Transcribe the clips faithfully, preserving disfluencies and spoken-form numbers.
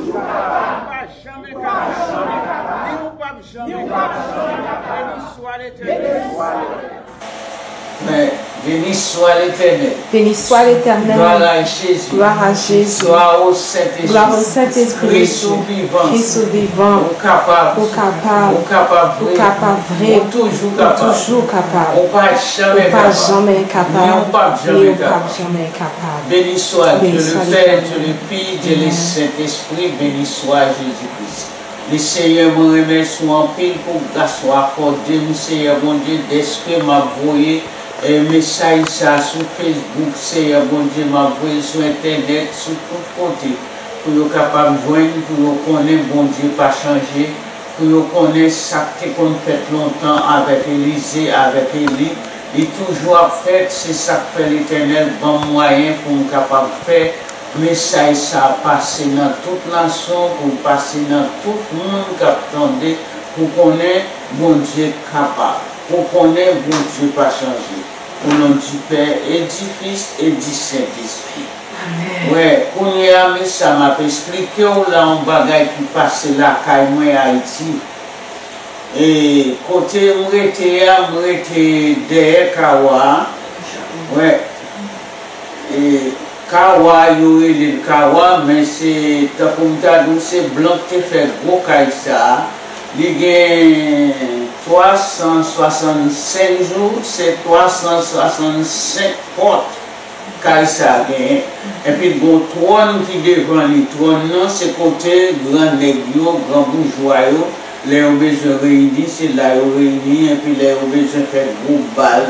Ou pa janmen kapab. Ni ou p ap janmen kapab. Beni swa Letènèl. Men, beni swa Letènèl. Beni swa Letènèl. Glwa a Jezi. Glwa a Jezi. Glwa o Sentespri. Glwa o Sentespri. Kris ou vivan. Kris ou vivan. Ou kapab. Ou kapab. Ou kapab vre. Ou kapab vre. Ou toujou kapab. Ou toujou kapab. Ou pa janmen kapab. Ou pa janmen kapab. Ni ou p ap janmen kapab. Beni swa Dye Lepè, Dye Lefi, Dye Lesentespri, beni swa Jezi Kris. Li, Senyè, mwen remèsye w anpil pou gras w akòde m, Senyè Bondye, dèske m ap voye, eh, mesaj sa a sou Facebook, Senyè Bondye, m ap voye l sou entènèt, sou tout kote, pou yo kapab jwenn, pou yo konnen Bondye pa chanje, pou yo konnen sa k te konn fèt lontan avèk Elize, avèk Eli, li toujou ap fèt. Se sa k fè Letènèl ban m mwayen pou m kapab fè mesaj sa a pase nan tout nasyon, pou l pase nan tout moun k ap tande, pou konnen Bondye kapab, pou konnen Bondye pa chanje. O non di Pè e di Fis e di Sentespri. Amèn. Wè, kounye a, men sa m ap esplike w la, yon bagay ki pase lakay mwen Ayiti. E kote m rete a, m rete dèyè Kawa a. Wè. E Kawa, yo rele l Kawa, men se, tankou m ta di w, se blan k te fè gwo kay sa a. Li gen twa san swasannsenk jou, se twa san swasannsenk pòt kay sa a genyen. Epi l gen yon twòn ki devan li. Twòn nan, se kote gran nèg yo, gran boujwa yo, lè yo bezwen reyini, se la yo reyini. Epi lè yo bezwen fè gwo bal,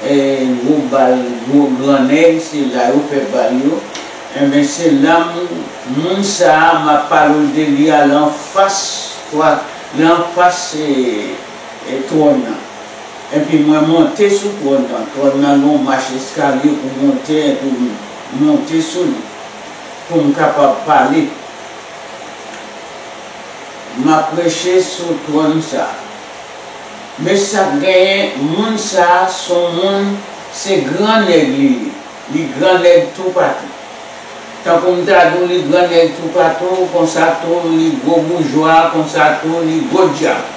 eh, gwo bal, gwo gran nèg, se la yo fè bal yo. Enben, se la m, moun sa a, m ap pale w de li a, l anfas twa-, l anfas, eh, eh, twòn nan. Epi mwen monte sou twòn nan. Twòn nan gen yon mach eskalye pou monte, epi m monte sou li, pou m kapab pale. M ap preche sou twòn sa a. Men sa k genyen, moun sa a se yon moun, se gran nèg li ye. Li gran nèg toupatou. Tankou m ta di w, li gran nèg toupatou, konsa tou, li gwo boujwa, konsa tou, li gwo dyab.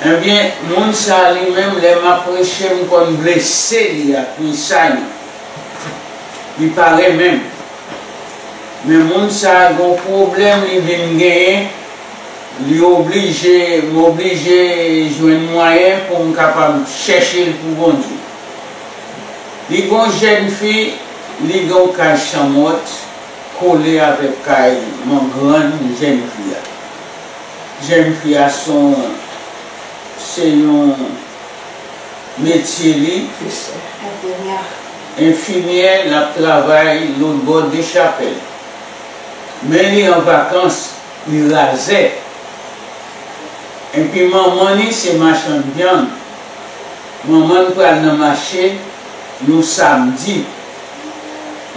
Ebyen, moun sa a li menm, lè m ap preche, m konn blese li ak pye sa yo. Li pa renmen m. Men moun sa a gen yon pwoblèm li vin genyen, li oblije, m oblije jwenn mwayen pou m kapab chèche l pou Bondye. Li gen yon jèn fi, li gen yon kay chanm wòt kole avèk kay man grann jèn fi a. Jèn fi a se yon, se yon metye li. Enfimyè. Enfimyè, l ap travay lòtbò Dechapèl. Men li an vakans, li razè. Epi manman li se machann vyann. Manman l pral nan mache yon samdi.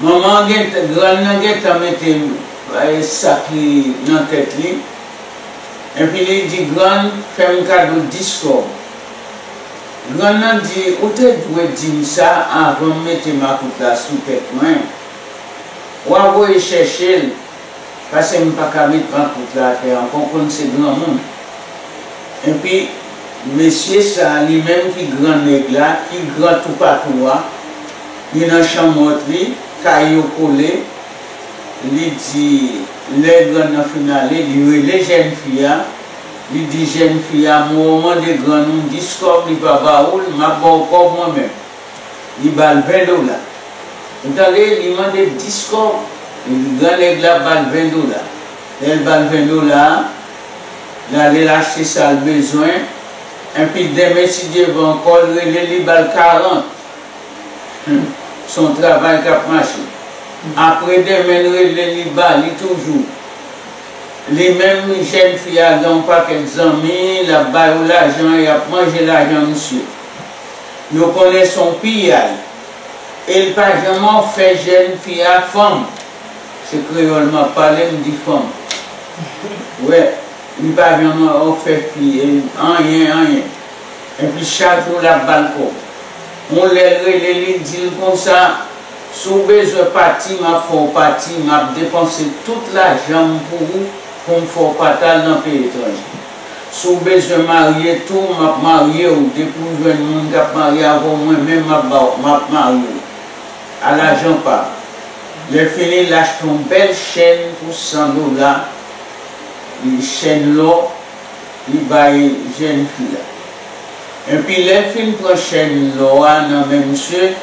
Manman an gen, grann nan gentan mete, eh, sa ki nan tèt li. Epi li di, "Grann, fè m kado dis kòb." Grann nan di, "Ou te dwe di m sa avan m mete makout la sou tèt mwen. W a voye chèche l, paske m pa ka met makout la atè ankò, w konn se granmoun." Epi, mesye sa a, li menm ki gran nèg la, ki gran toupatou a, li nan chanm wòt li, kay yo kole, li di, lè grann nan fin ale, li rele jèn fi a, li di jèn fi a, "M wè w mande grann ou dis kòb, li pa ba ou l, m ap ba w kòb mwen menm." Li ba l ven dola. Ou tande, li mande dis kòb, li di gran nèg la ba l ven dola. Lè l ba l ven dola a, l ale l achte sa l bezwen, enpi demen, si Dye vle ankò, l rele, li ba l karant. Hmm. Se yon travay k ap mache. Apre demen, l rele, li ba li toujou. Li menm, jèn fi a gen yon pakèt zanmi, l ap ba yo lajan, y ap manje lajan misye. Yo konnen se yon piyay. E l pa janm ofè jèn fi a fanm. Se kreyòl m ap pale, m di fanm. Wè, li pa janm ofè fi, e, anyen, anyen. Epi chak jou l ap ba l kòb. Yon lè l rele li, di l konsa, Si w bezwen pati, m ap fè w pati, m ap depanse tout lajan m pou ou, pou m fè w pa t al nan peyi etranje. Si w bezwen marye tou, m ap marye w, depi w jwenn moun k ap marye avè w, mwen menm m ap ba w, m ap marye w. A lajan pa m. Lè fini, l achte yon bèl chèn pou san dola, yon chèn lò, li bay jèn fi a. Epi lè l fin pran chèn lò a nan men misye,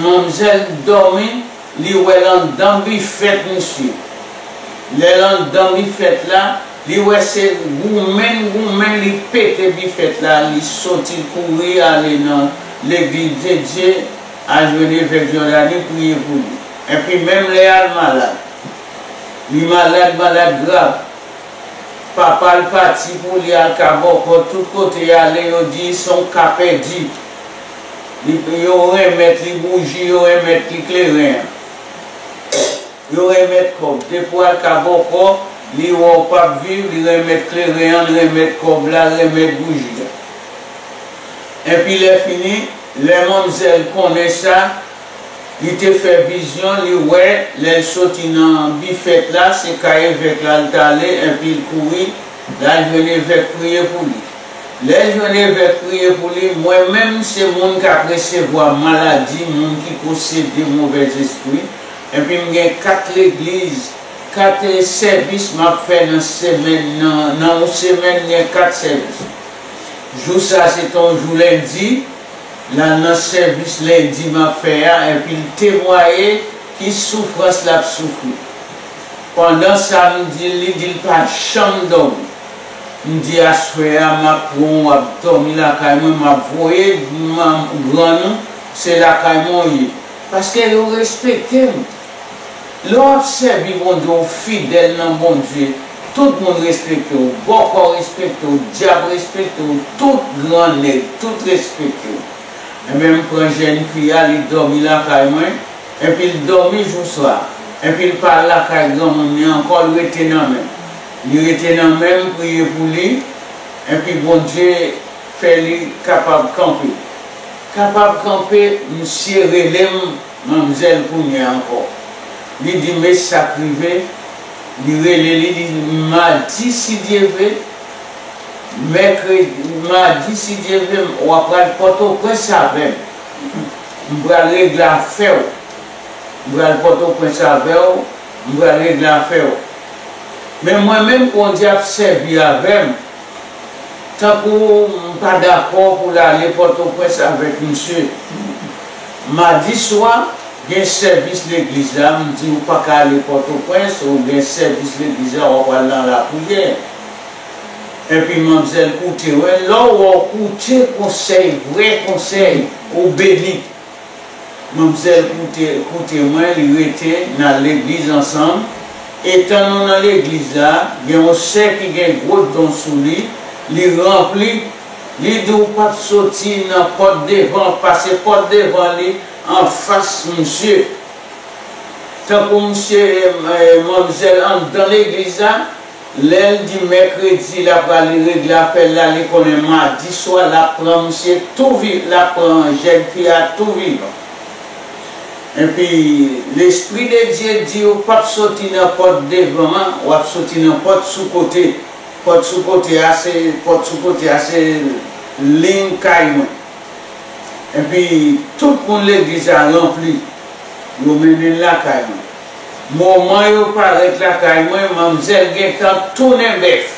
manmzèl dòmi, li wè l anndan bifèt misye. Lè l anndan bifèt la, li wè se goumen, goumen, li pete bifèt la, li soti kouri ale nan legliz de Dye, al jwenn evèk Jòdani, priye pou li. Epi menm lè a l malad. Li malad, malad grav. Papa l pati pou li al ka bòkò tout kote y ale, yo di se yon ka pèdi. Li, yo renmèt li bouji, yo renmèt li kleren an. Yo renmèt kòb. Depi w al ka bòkò, li wè w p ap viv, li renmèt kleren an, li renmèt kòb la, li renmèt bouji a. Epi lè fini, lè manmzèl konnen sa, li te fè vizyon, li wè, lè l soti nan bifèt la, se kay evèk la l t ale, epi l kouri, l al jwenn evèk priye pou li. Lè l jwenn evèk priye pou li, mwen menm se moun k ap resevwa maladi, moun ki posede movèzespri, epi m gen kat legliz, kat, eh, sèvis m ap fè nan semèn, nan, nan yon semèn, m gen kat sèvis. Jou sa se te yon jou lendi, l al nan sèvis lendi m ap fè a, epi l temwaye ki soufrans l ap soufri. Pandan sa, m di l, li di l pa janm dòmi. M di, aswè a, m ap pran w, w ap dòmi lakay mwen, m ap voye, m, grann ou, se lakay mwen w ye. Paske yo respekte m. Lè w ap sèvi Bondye, w fidèl nan Bondye, tout moun respekte w, bòkò respekte w, dyab respekte w, tout gran nèg, tout respekte w. Enben, m pran jèn fi a, li dòmi lakay mwen, epi l dòmi jou swa, epi l pa al lakay granmoun li ankò, l rete nan men m. Li rete nan men m, m priye pou li, epi Bondye fè li kapab kanpe. Kapab kanpe, misye rele m, manmzèl kounye a ankò. Li di, men sa k rive, li rele li, li di, madi, si Dye vle, mèkredi, madi, si Dye vle, w ap pral Pòtoprens avè m. M pral regle afè w. M pral Pòtoprens avè w, m pral regle afè w. Men mwen menm, Bondye ap sèvi avè m. Tankou m pa dakò pou l ale Pòtoprens avèk misye. Madi swa, gen sèvis legliz la, m di w pa ka ale Pòtoprens, ou gen sèvis legliz la, w ap al nan lapriyè. Epi manmzèl koute, wi, lè w wè w koute konsèy, vrè konsèy, ou beni. Manmzèl koute, koute mwen, li rete, n al legliz ansanm. Etan nou nan legliz la, gen yon sè ki gen gwo don sou li, li ranpli, li di w p ap soti nan pòt devan, pase pòt devan li anfas misye. Tankou misye, eh, manmzèl anndan legliz la, lè l di mèkredi l ap pral regle afè l la, li konnen madi swa l ap pran misye tou vivan, l ap pran jèn fi a tou vivan. Epi, Lespri de Dye di w p ap soti nan pòt devan an, w ap soti nan pòt sou kote. Pòt sou kote a se, pòt sou kote a se liy kay mwen. Epi, tout moun legliz la ranpli. Yo mennen l lakay mwen. Moman yo parèt lakay mwen, manmzèl gentan tounen bèf.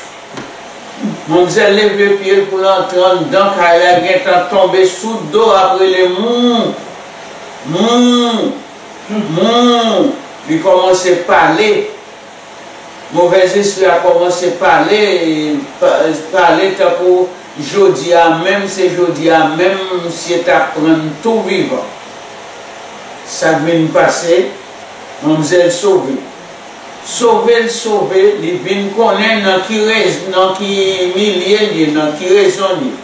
Manmzèl leve pye l pou l antre anndan kay la, gentan tonbe sou do, ap rele, mou, mou, mou. Li kòmanse pale. Movèzespri a kòmanse pale, pa-, pale tankou jodi a menm, se jodi a menm, misye t ap pran n tou vivan. Sa k vin pase, manmzèl sove. Sove l sove, li vin konnen nan ki rez-, nan ki milye l ye, nan ki rezon l ye.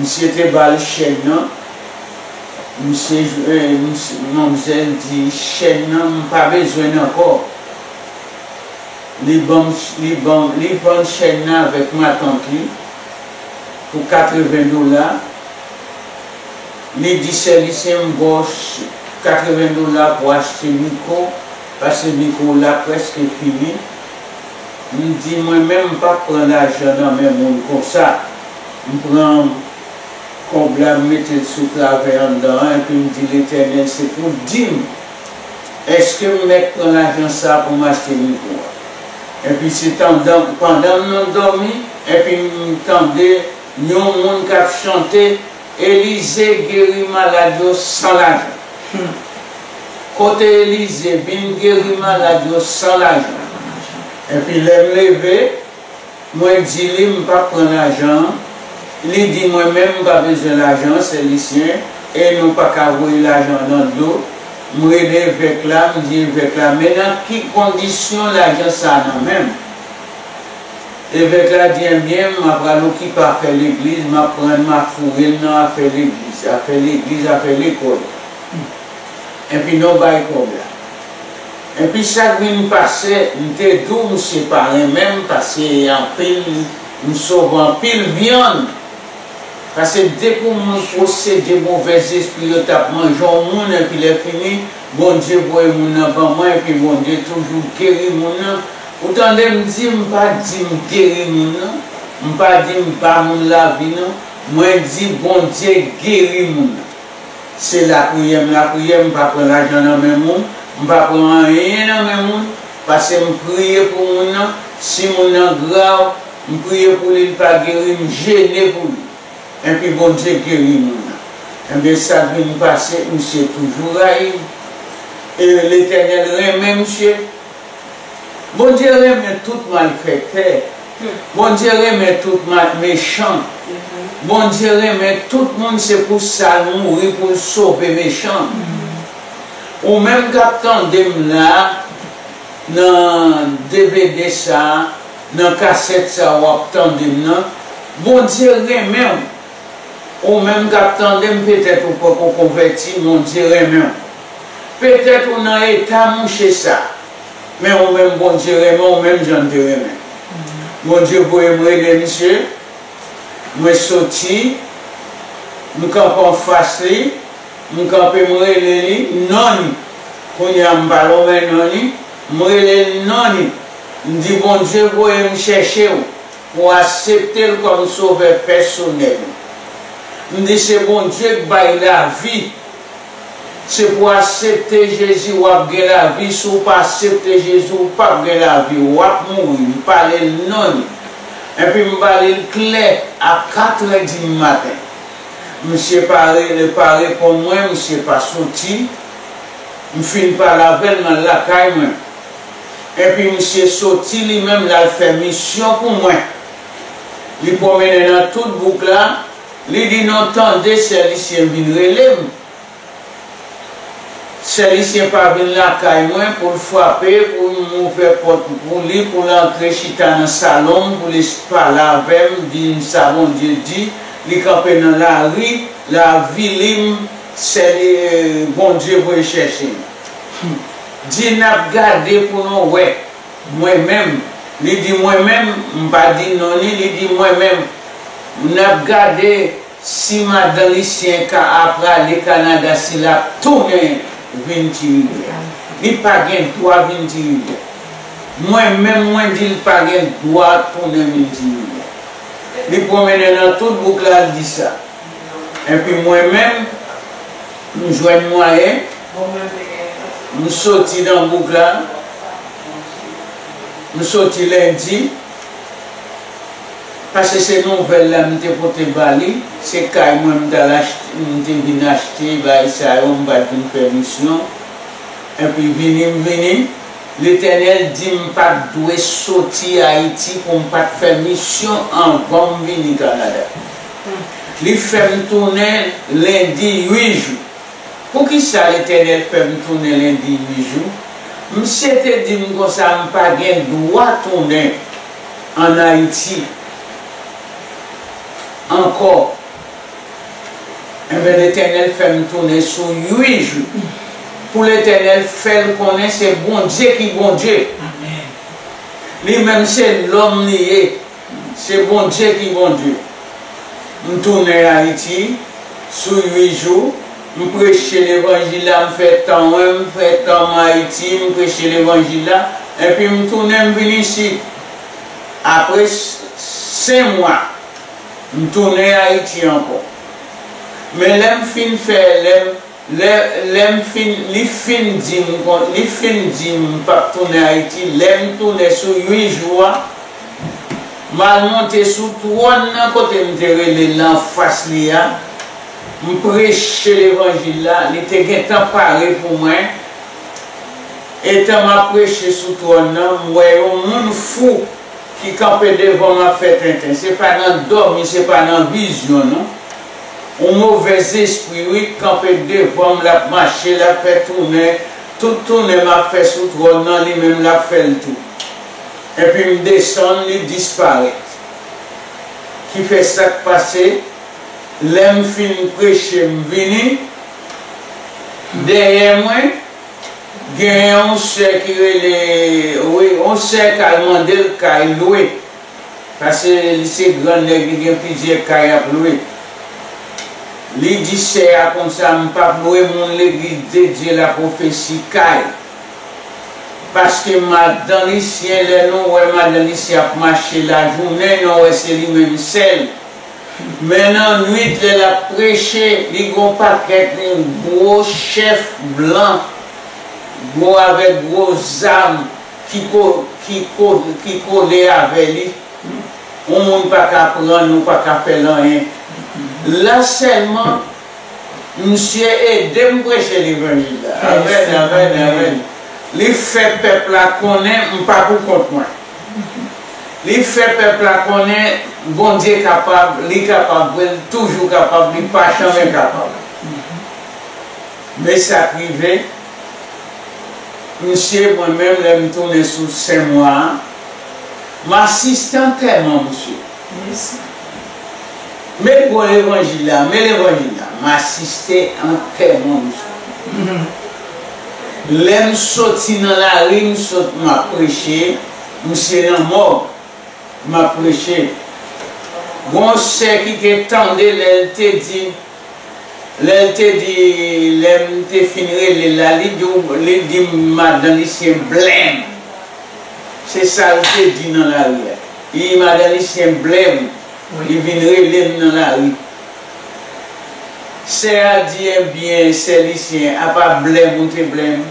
Misye te ba l chèn nan. Misye, eh, misye, manmzèl di, chèn nan, m pa bezwen l ankò. Li ban m, li ban, li vann chèn nan avèk matant li pou katreven dola. Li di sè li, se m ba w ch-, katreven dola pou achte mikwo, paske mikwo la prèske fini. M di, mwen menm, m p ap pran lajan nan men moun konsa. M pran kòb la, m mete l sou travè anndan an, epi m di, Letènèl, se pou di m, èske m mèt pran lajan sa a pou m achte mikwo a? Epi se pandan, pandan m nan dòmi, epi m tande yon moun k ap chante, Elize geri malad yo san lajan. Kote Elize vin geri malad yo san lajan. Epi lè m leve, mwen di li m p ap pran lajan an. Li di mwen menm m pa bezwen lajan an, sè Lisyen, e nou pa ka voye lajan an nan dlo. M rele evèk la, m di evèk la, men nan ki kondisyon lajan sa a nan men m? Evèk la di, ebyen, m a pral okipe afè legliz, m ap pran, m a foure l nan afè legliz, afè legliz, afè lekòl. Epi nou bay kòb la. Epi sa k vin pase, m te di w, misye pa renmen m, paske anpil, m sove anpil vyann. Paske depi yon moun posede, movèzespri yo t ap manje yon moun, epi lè fini, Bondye voye moun nan ban mwen, epi Bondye toujou geri moun nan. Ou tande m di, m pa di m geri moun nan, m pa di m ba moun lavi nan, mwen di Bondye geri moun nan. Se lapriyè m lapriyè, m pa pran lajan nan men moun, m pa pran anyen nan men moun, paske m priye pou moun nan, si moun nan grav, m priye pou li, li pa geri, m jene pou li. Epi Bondye geri moun nan. Enben, sa k vin pase, misye toujou rayi m. E Letènèl renmen misye. Bondye renmen tout malfèktè. Bondye renmen tout ma- mechan. Bondye renmen tout moun, se pou sa l mouri, pou l sove mechan. Ou menm k ap tande m la, nan D V D sa a, nan kasèt sa a w ap tande m nan, Bondye renmen w. Ou menm k ap tande m, petèt ou poko konvèti, Bondye renmen w. Petèt ou nan eta mouche sa, men ou menm Bondye renmen w menm jan l te renmen. Bondye voye m rele misye, mwen soti, m kanpe anfas li, m kanpe m rele li, non li. Kounye a m pa lonmen non li, m rele l non li. M di, Bondye voye m chèche w pou w aksepte l kòm sovè pèsonèl ou. M di, se Bondye k bay lavi. Se pou w aksepte Jezi, w ap gen lavi. Si w pa aksepte Jezi, w p ap gen lavi. W ap mouri. M pale l non li. Epi m pale l klè a katrè di maten. Misye pa re- pa reponn mwen, misye pa soti. M fin pale avè l, m al lakay mwen. Epi misye soti li menm, l al fè misyon pou mwen. Li pwomennen nan tout bouk la, li di, non, tande, sè Lisyen vin rele m. Sè Lisyen pa vin lakay mwen pou l frape, pou m ouvè pòt pou li, pou l antre chita nan salon m, pou l pale avè m, di m sa Bondye di. Li kanpe nan lari, l avili m, sè li, Bondye voye chèche m. Di n ap gade pou nou wè. Mwen menm, li di mwen menm, m pa di non li, li di mwen menm. N ap gade si madan Lisyen ka ap prale Kanada, si l ap tounen vin Ti Rivyè. Li pa gen dwa vin Ti Rivyè. Mwen menm, mwen di l pa gen dwa tounen vin Ti Rivyè. Li pwomennen nan tout bouk la, l di sa. Epi mwen menm, m jwenn mwayen, m soti nan bouk la, m soti lendi, paske se nouvèl la m te pote ba li, se kay mwen m t al achte, m te vin achte, bagay sa yo, m pa t vin fè misyon. Epi vini m vini, Letènèl di m pa t dwe soti Ayiti pou m pa t fè misyon anvan m vini Kanada. Li fè m tounen lendi uit jou. Poukisa Letènèl fè m tounen lendi uit jou? Misye te di m konsa m pa gen dwa tounen ann Ayiti ankò. Enben, Letènèl fè m tounen sou uit jou. Pou Letènèl fè l konnen se Bondye ki Bondye. Li menm se lòm li ye. Se Bondye ki Bondye. M tounen Ayiti sou uit jou. M preche levanjil la, m fè tan mwen, m fè tan m Ayiti, m preche levanjil la, epi m tounen, m vin isit. Apre s- senk mwa, m tounen Ayiti ankò. Men lè m fin fè, lè m, lè, lè m fin, li fin di m, kon- li fin di m p ap tounen Ayiti, lè m tounen sou uit jou a, m al monte sou twòn nan kote m te rele l anfas li a, m preche levanjil la, li te gentan pare pou mwen. Etan m ap preche sou twòn nan, m wè yon moun fou ki kanpe devan m ap fè tenten. Se pa nan dòmi, se pa nan vizyon, non. Yon movèzespri, wi, k kanpe devan m, l ap mache, l ap fè tounen. Tout tounen m ap fè sou twòn nan, li menm l ap fè l tou. Epi m desann, li disparèt. Ki fè sa k pase, lè m fin preche, m vini, dèyè mwen, gen yon sè ki rele, wi, yon sè k al mande l kay lwe. Paske li se grann nèg, li gen plizyè kay ap lwe. Li di sè a konsa, "M p ap lwe moun Legliz de Dye Lapwofesi kay." Paske madan Lisyen, lè nou wè madan Lisyen ap mache lajounen, nou wè se li menm sèl. Men nan nwit, lè l ap preche, li gen yon pakèt gwo chèf blan, gwo avèk gwo zam ki, ko, ki, ko, ki kole avè li. Yon moun pa ka pran, nou pa ka fè l anyen. La sèlman, misye ede m preche levanjil la. Amèn, amèn, amèn. Li fè pèp la konnen m pa pou kont mwen. Li fè pèp la konnen Bondye kapab, li kapab vre, li toujou kapab, li pa janmen kapab. Men sa k rive, misye, mwen menm, lè m tounen sou senk mwa a, m asiste antèman misye. Men gwo levanjil la, men levanjil la, m asiste antèman misye. Lè m soti nan lari, m sot, m ap preche, misye nan mòg, m ap preche. Gon sè ki te tande lè l te di, lè l te di, lè m te fin rele l la, li di, li di madan Lisyen blèm. Se sa l te di nan lari a. Li di madan Lisyen blèm. Li vin rele m nan lari. Sè a di, "Ebyen, sè Lisyen, apa blèm ou te blèm?"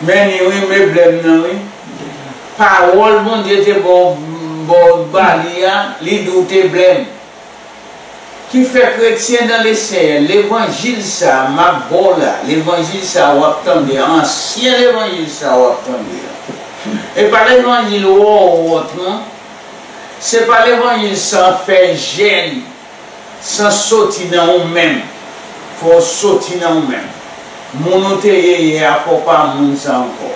Men ni wi, men blèm nan wi. Pawòl Bondye te ba w, ba w, ba li a, li di w te blèm. Ki fè kretyen dan Leseyè, levanjil sa a m ap ba w la, levanjil sa a w ap tande, ansyen levanjil sa a w ap tande a. E pa levanjil wòwòt non. Se pa levanjil san fè jèn, san soti nan ou menm. Fò w soti nan ou menm. Moun ou te ye yè a, fò w pa moun sa ankò.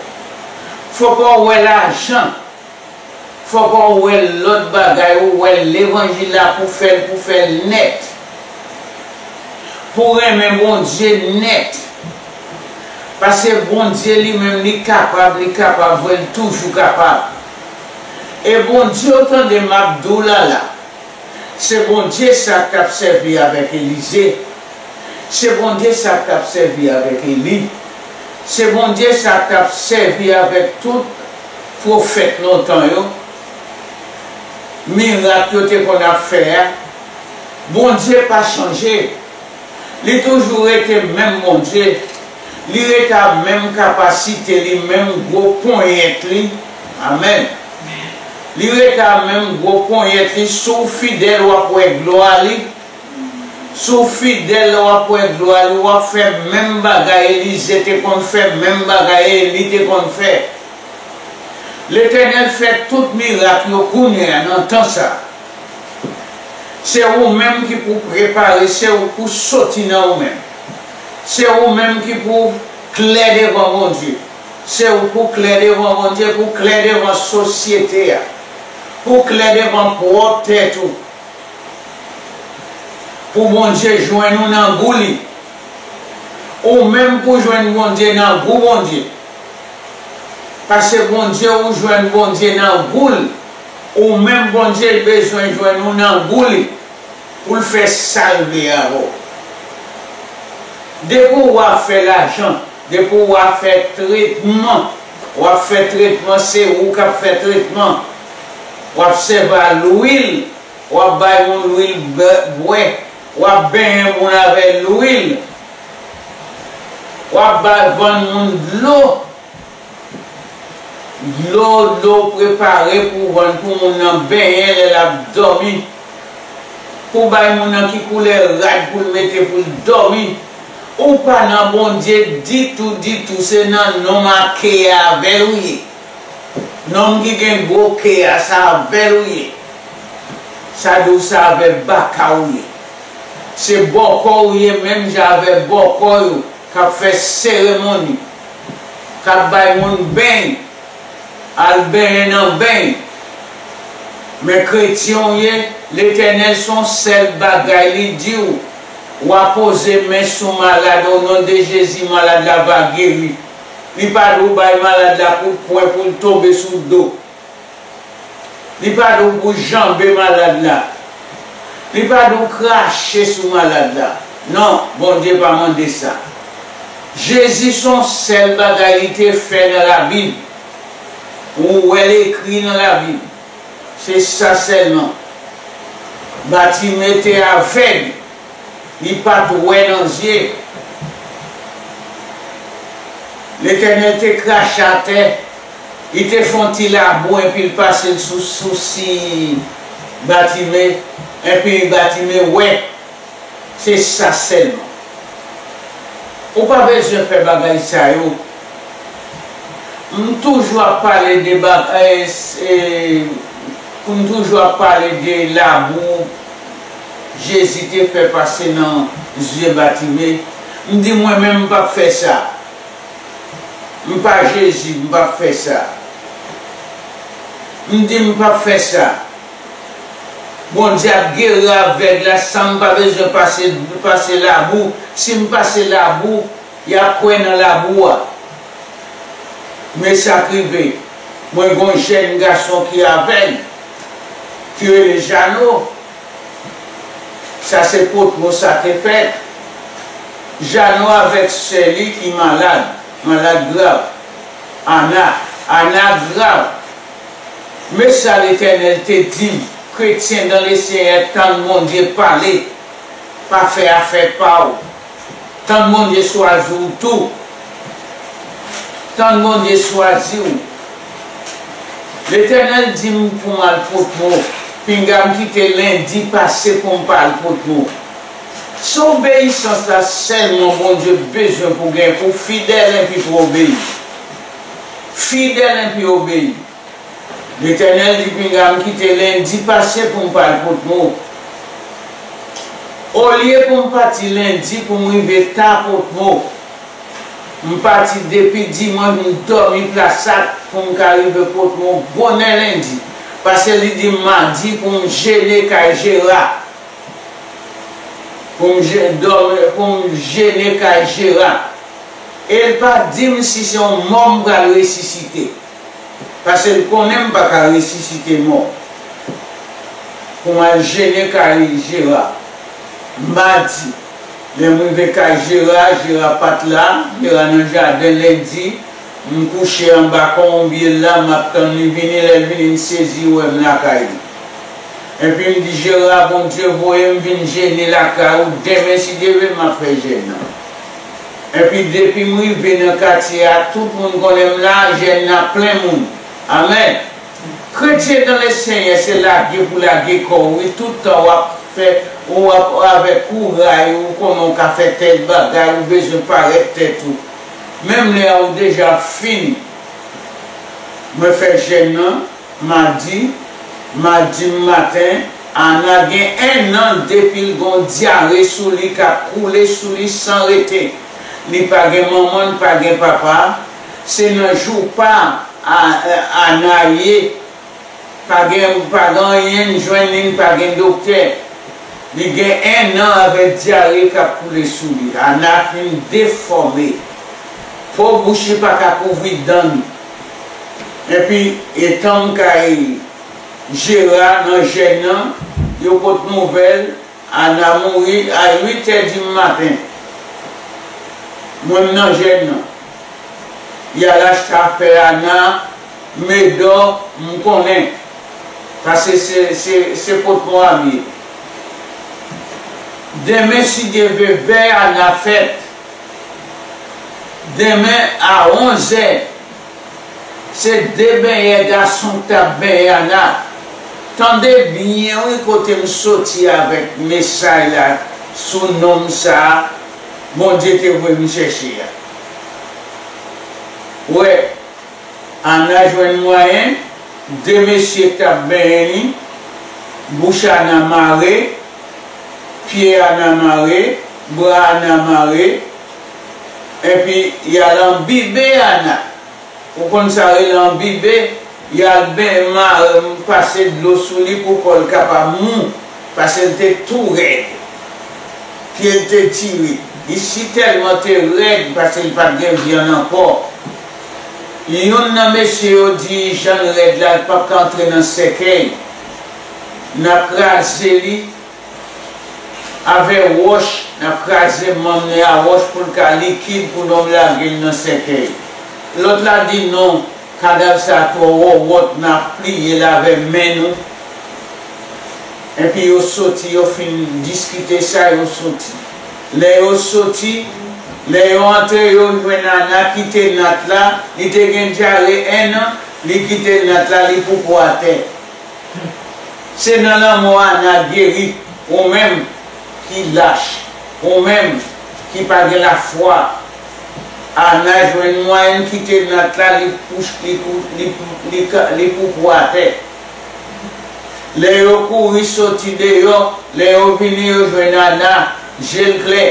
Fò w pa wè lajan. Fòk ou wè lòt bagay, ou wè levanjil la pou fè l, pou fè l nèt. Pou renmen Bondye nèt. Paske Bondye li menm li kapab, li kapab vre, li toujou kapab. E Bondye ou tande m ap di w la la. Se Bondye sa k t ap sèvi avèk Elize. Se Bondye sa k t ap sèvi avèk Eli. Se Bondye sa k t ap sèvi avèk tout pwofèt lontan yo. Mirak yo te konn ap fè a. Bondye pa chanje. Li toujou rete menm Bondye. Li rete a menm kapasite li, menm gwo ponyèt li. Amèn. Li rete a menm gwo ponyèt li. Si w fidèl, w ap wè glwa li. Si w fidèl, w ap wè glwa li. W ap fè menm bagay Elize te konn fè, menm bagay Eli te konn fè. Letènèl fè tout mirak yo kounye a nan tan sa a. Se ou menm ki pou prepare, se ou pou soti nan ou menm. Se ou menm ki pou klè devan Bondye. Se ou pou klè devan Bondye, pou klè devan sosyete a, pou klè devan pwòp tèt ou. Pou Bondye jwenn ou nan gou li. Ou menm pou jwenn Bondye nan gou Bondye. Paske Bondye ou jwenn Bondye nan gou l. Ou menm Bondye bezwen jwenn ou nan gou li. Pou l fè sa l vle avè w. Depi w ap fè lajan, depi w ap fè tretman, w ap fè tretman, se ou k ap fè tretman. W ap sèvi a lwil, w ap bay moun lwil bwè, w ap benyen moun avè lwil, w ap vann moun dlo. Dlo, dlo w prepare pou w vann pou moun nan benyen lè l ap dòmi. Pou w bay moun nan ki koulè rad pou l mete pou l dòmi. Ou pa nan Bondye ditou, ditou. Se nan nonm a ke a avè l ou ye. Nonm ki gen gwo ke a, sa avè l ou ye. Sa di w sa avè baka ou ye. Se bòkò ou ye, menm jan avè bòkò yo k ap fè seremoni, k ap bay moun beny, al benyen nan beny. Men kretyen w ye, Letènèl se yon sèl bagay li di w, w a poze men sou malad, o non de Jezi, malad la va geri. Li pa di w bay malad la kout pwen pou l tonbe sou do. Li pa di w pou janbe malad la. Li pa di w krache sou malad la. Non, Bondye pa mande sa. Jezi se yon sèl bagay li te fè nan Labib. Ou wè l ekri nan Labib. Se sa sèlman. Batime te avèg. Li pa t wè nan zye. Letènèl te krache atè, li te fè yon ti labou epi l pase l sou sousi Batime, epi Batime wè. Se sa sèlman. Ou pa bezwen fè bagay sa yo. M toujou ap pale de bagay, e, pou m toujou ap pale de labou Jezi te fè pase nan zye Batime. M di mwen menm m p ap fè sa. M pa Jezi, m p ap fè sa. M di m p ap fè sa. Bondye ap geri avèg la san m pa bezwen pase, pase labou. Si m pase labou, y ap kwè nan labou a. Men sa k rive, mwen gen yon jèn gason ki avèg, ki rele Jano. Sa se Potmo sa te fèt. Jano avèk sè li ki malad, malad grav. Ana, Ana grav. Men sa Letènèl te di m, kretyen dan Lesenyè, tann Bondye pale, pa fè afè pa w. Tann Bondye chwazi w tou. Tann Bondye chwazi w. Letènèl di m pou m al Potmo. Pinga m kite lendi pase pou m pa al Potmo. Se obeyisans la sèlman Bondye bezwen pou w gen, pou w fidèl enpi pou w obeyi. Fidèl enpi obeyi. Letènèl di pinga m kite lendi pase pou m pa al Potmo. Olye pou m pati lendi pou m rive ta Potmo, m pati depi dimanch, m dòmi Plasat pou m ka rive Potmo bonè lendi. Paske li di m madi pou m jene kay Jera. Pou m je-, dòmi, pou m jene kay Jera. E l pa di m si se yon mò m pral resisite. Paske l konnen m pa ka resisite mò. Pou m al jene kay Jera. Madi, lè m rive kay Jera, Jera pa t la, Jera nan jaden lendi, m kouche anba konbye l la, m ap tann li vini, lè l vini, m sezi wè m lakay li. Epi m di, Jera, Bondye voye m vin jene lakay ou, demen si Dye vle, m ap fè jèn nan. Epi depi m rive nan katye a, tout moun konnen m la, jèn nan plen moun. Amèn. Kretyen dan Lesenyè, se lage pou lage kò w, wi, tout tan w ap fè, w ap avèk kouray, ou konnen w ka fè tèl bagay, ou bezwen parèt tèt ou. Menm lè a ou deja fini. Mwen fè jèn nan, madi, madi maten, Ana gen enn an depi l gon dyare sou li k ap koule sou li san rete. Li pa gen manman, li pa gen papa. Se nan jou pa a, a, Ana ye. Pa gen, pa gen anyen, n jwenn li, n pa gen doktè. Li gen enn an avèk dyare k ap koule sou li. Ana fin defòme. Po bouch li pa ka kouvri dan li. Epi, etan m kay Jera nan jèn nan, yo pot nouvèl, Ana mouri a uit è di maten. Mwen, m nan jèn nan. Y al achte afè Ana, Medò, m konnen. Paske se, se, se pot mò a m ye. Demen, si Dye vle, vèy Ana fèt. Demen a onzè, se de benyè gason k t ap benyen Ana. Tande byen wi kote m soti avèk mesaj la sou nonm sa a Bondye te voye m chèche a. Wè, Ana jwenn mwayen, de mesye k t ap benyen li, bouch Ana mare, pye Ana mare, bra Ana mare, epi y al anbibe Ana. Ou konn sa rele anbibe? Y al ben, ma, pase dlo sou li pou kò l kapab mou, paske l te tou rèd. Pye l te tire. Li si tèlman te rèd, paske l pa t gen vyann ankò. Youn nan mesye yo di, jan l rèd la, l p ap ka antre nan sèkèy. N a kraze li avè wòch, n ap kraze manm li a wòch pou l ka likid, pou nonm lage l nan sèkèy. Lòt la di, non, kadav sa a twò wòwòt, n ap pliye l avè men nou. Epi yo soti, yo fin diskite sa, yo soti. Lè yo soti, lè yo antre, yo jwenn Ana kite nat la, li te gen dyare en an, li kite nat la, li poupou atè. Se nan lanmò Ana geri, ou menm ki lach, ou menm ki pa gen lafwa. Ana jwenn mwayen kite nat la, li kouch, li kou-, li, li ka-, li poupou atè. Lè yo kouri soti deyò, lè yo vini, yo jwenn Ana, je l klè.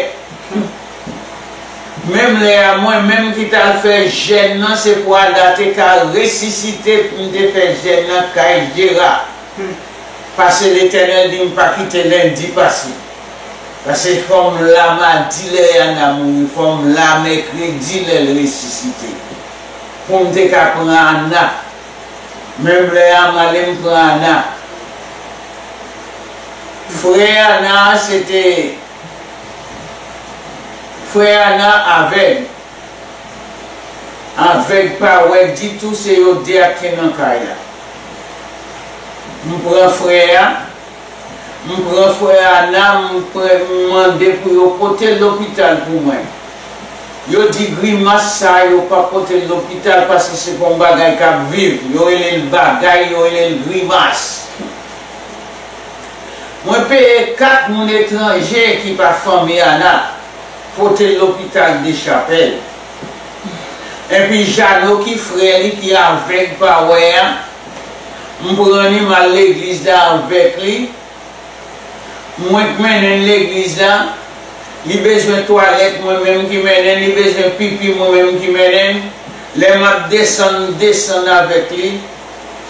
Menm lè a, mwen menm ki t al fè jèn nan, se pou Ana te ka resisite, m te fè jèn nan kay Jera. Paske Letènèl di m pa kite lendi pase. Paske fò m la madi lè Ana mouri, fò m la mèkredi lè l resisite. Pou m te ka pran Ana. Menm lè a, m ale m pran Ana. Frè Ana a, se te Frè Ana avèg. Avèg pa wè ditou, se yo de ak te nan kay la. M pran frè a, m pran frè Ana, m pran, m mande pou yo pote l lopital pou mwen. Yo di grimas sa a, yo p ap pote l lopital paske se pa yon bagay k ap viv. Yo rele l bagay, yo rele l grimas. Mwen peye kat moun etranje ki pa fanmi Ana pote l lopital Dechapèl. Epi Jano ki frè li ki avèg pa wè a, m pran li m al legliz la avèk li. Mwen k mennen l legliz la. Li bezwen twalèt, mwen menm ki mennen l. Li bezwen pipi, mwen menm ki mennen l. Lè m ap desann, m desann avèk li.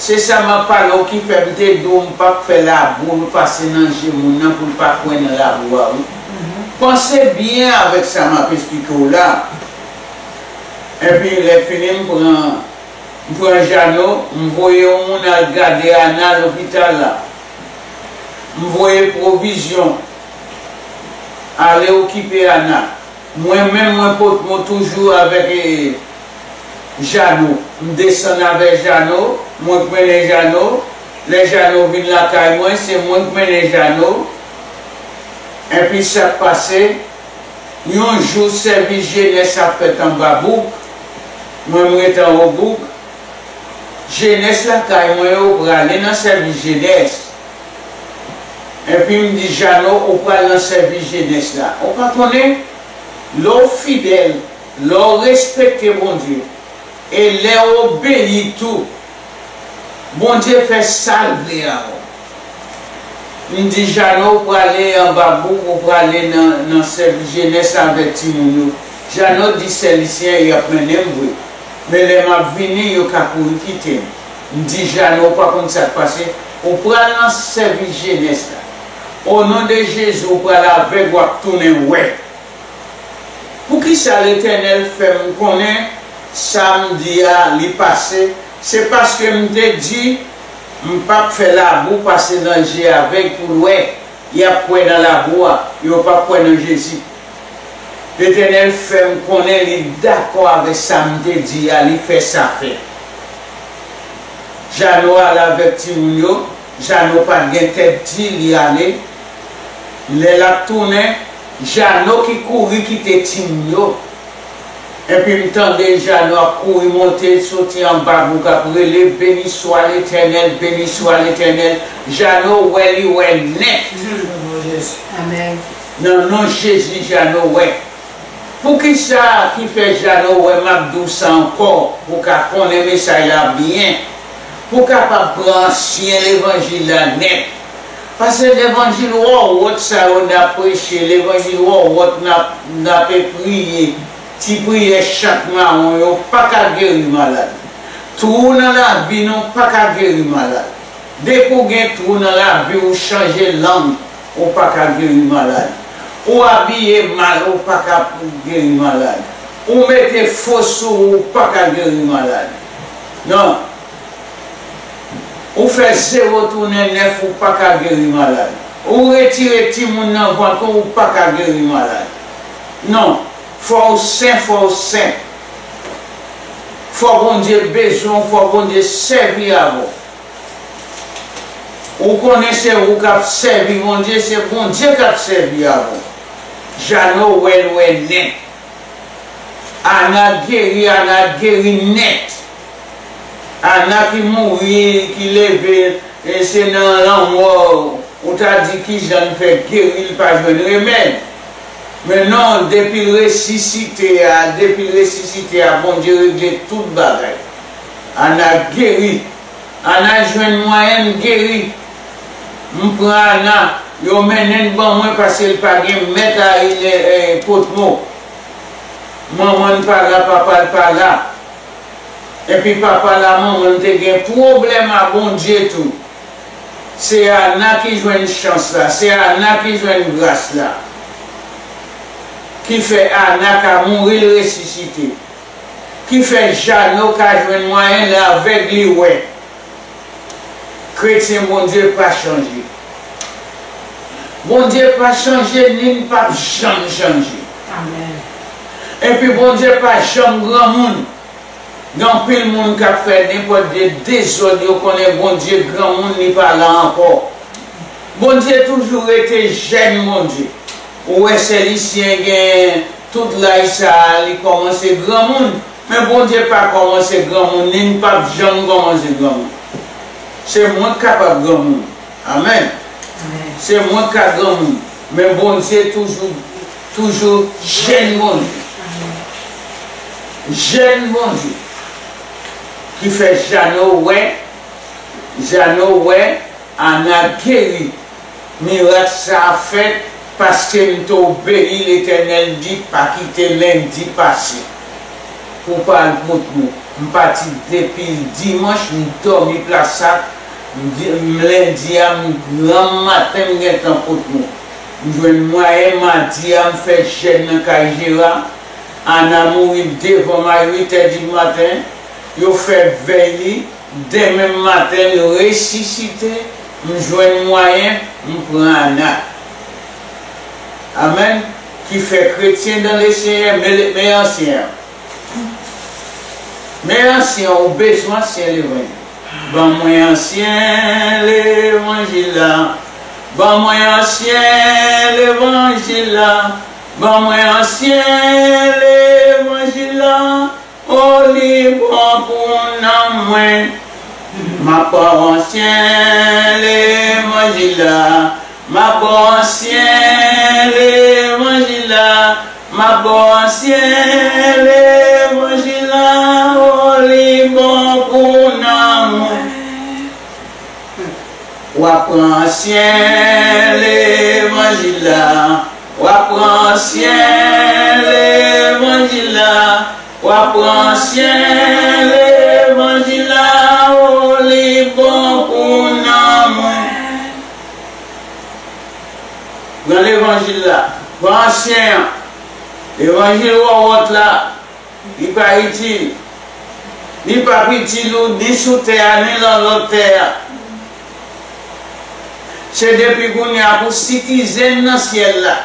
Se sa m ap pale w ki fè m te di w m p ap fè labou pase nan je moun nan pou l pa kwè nan labou a wi. Panse byen avèk sa m ap esplike w la. Epi lè fini m pran, m pran Jano, m voye yon moun al gade Ana lopital la. M voye pwovizyon, ale okipe Ana. Mwen menm, mwen pot mwen toujou avèk, eh, Jano. M desann avè Jano, mwen k mennen Jano. Lè Jano vin lakay mwen, se mwen k mennen Jano. Epi sa k pase, yon jou sèvis jenès ap fèt anba bouk. Mwen, m ret anwo bouk. Jenès lakay mwen yo prale nan sèvis jenès. Epi m di, Jano, ou pral nan sèvis jenès la. Ou pa konnen, lè w fidèl, lè w respekte Bondye, e lè w obeyi tou, Bondye fè sa l vle avè w. M di, Jano, ou prale anba bouk, ou prale nan, nan sèvis jenès avèk timoun yo. Jano di sè li se y ap mennen m vre. Men lè m ap vini, yo ka kouri kite m. M di, Jano, ou pa konn sa k pase? Ou pral nan sèvis jenès la. O non de Jezi, ou pral avèg, w ap tounen wè. Poukisa Letènèl fè m konnen sa m di a, li pase? Se paske m te di, m p ap fè labou pase nan je avèg pou l wè. Y ap kwè nan labou a, yo p ap kwè nan Jezi. Letènèl fè m konnen li dakò avèk sa m te di a, li fè sa fèt. Jano ale avèk timoun yo, Jano pa t gen tèt di, li ale. Lè l ap tounen, Jano ki kouri kite timoun yo. Epi m tande Jano ap kouri monte, soti anba bouk ap rele, "Beni swa Letènèl, beni swa Letènèl." Jano wè, li wè nèt. Amèn. Nan non Jezi, Jano wè. Poukisa ki fè Jano wè m ap di w sa ankò, pou w ka konnen mesaj la byen, pou w kapab pran ansyen levanjil la nèt? Paske levanjil wòwòt sa yo n ap preche, levanjil wòwòt n ap, n ap priye, ti priyè chat mawon yo pa ka geri malad. Twou nan lavi nou pa ka geri malad. Depi w gen twou nan lavi w, chanje lang, ou pa ka geri malad. Ou abiye mal, ou pa ka geri malad. Ou mete fo sou ou, ou pa ka geri malad. Non. Ou fè zewo tounen nèf, ou pa ka geri malad. Ou retire timoun nan vant ou, ou pa ka geri malad. Non. Fò w sen, fò w sen. Fò Bondye bezwen w, fò Bondye sèvi avè w. Ou konnen se ou k ap sèvi Bondye, se Bondye k ap sèvi avè w. Jano wè l wè nèt. Ana geri, Ana geri nèt. Ana ki mouri, ki leve, e se nan lanmò ou ta di kijan l fè geri, l pa jwenn remèd. Men non, depi l resisite a, depi l resisite a, Bondye regle tout bagay. Ana geri. Ana jwenn mwayen l geri. M pran Ana, yo mennen l ban mwen paske l pa gen mèt a, e, e, Potmo. Manman l pa la, papa l pa la. Epi papa l a manman l te gen pwoblèm a Bondye tou. Se Ana ki jwenn chans la, se Ana ki jwenn gras la. Ki fè Ana ka mouri, l resisite. Ki fè Jano ka jwenn mwayen l avèg li wè. Kretyen Bondye pa chanje. Bondye pa chanje, ni l p ap janm chanje. Amèn. Epi Bondye pa janm granmoun. Gen anpil moun k ap fè nenpòt de dezòd, yo konnen Bondye granmoun, li pa la ankò. Bondye toujou rete jèn Bondye. Ou wè sè Lisyen gen tout laj sa a, li kòmanse granmoun. Men Bondye pa kòmanse granmoun, ni l p ap janm kòmanse granmoun. Se mwen k kapab granmoun. Amèn. Amèn. Se mwen k ka granmoun. Men Bondye toujou, toujou jèn Bondye. Amèn. Jèn Bondye. Ki fè Jano wè, Jano wè, Ana geri. Mirak sa a fèt paske m te obeyi. Letènèl di, "Pa kite lendi pase pou w pa al Potmo." M pati depi dimanch, m dòmi Plas Sak, m di, m lendi a, m granm maten, m gentan Potmo. M jwenn mwayen, madi a, m fè jèn nan kay Jera. Ana mouri devan m a uit è di maten. Yo fè vèy li. Demen maten, l resisite, m jwenn mwayen, m pran Ana. Amèn. Ki fè kretyen dan Leseyè, men, men ansyen an. Men ansyen an, ou bezwen ansyen levanjil. Ban mwen ansyen levanjil la. Ban mwen ansyen levanjil la. Ban mwen ansyen levanjil la. O, li bon pou nanm mwen. M ap ba w ansyen levanjil la. M ap ba w ansyen levanjil la. M ap ba w ansyen levanjil la. O, li bon pou nanm mwen. W ap pran ansyen levanjil la. W ap pran ansyen levanjil la. W ap pran ansyen levanjil la. O, li bon pou nanm mwen. Pran levanjil la. Pran ansyen an. Levanjil wòwòt la. Li pa itil. Li p ap itil ou ni sou tè a, ni nan lòt tè a. Se depi kounye a pou sitizenn nan syèl la.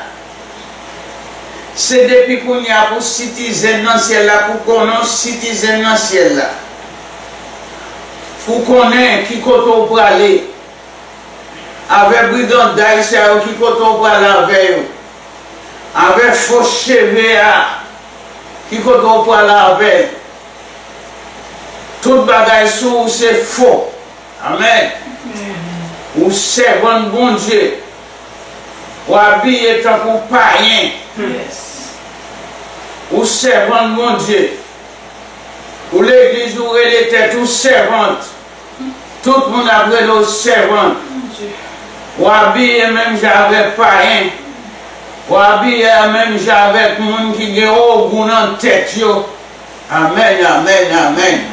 Se depi kounye a pou sitizen nan syèl la, pou konnen w sitizen nan syèl la. Pou konnen ki kote w prale. Avè briganday sa yo, ki kote w prale avè yo. Avè fo cheve a, ki kote w prale avè l. Tout bagay sou ou se fo. Amèn. Ou sèvant Bondye. Ou abiye tankou payen. Ou sèvant Bondye. Ou legliz ou rele tèt ou sèvant. Tout moun ap rele w sèvant. Ou abiye menm jan avèk payen. Ou abiye menm jan avèk moun ki gen ogou nan tèt yo. Amèn, amèn, amèn.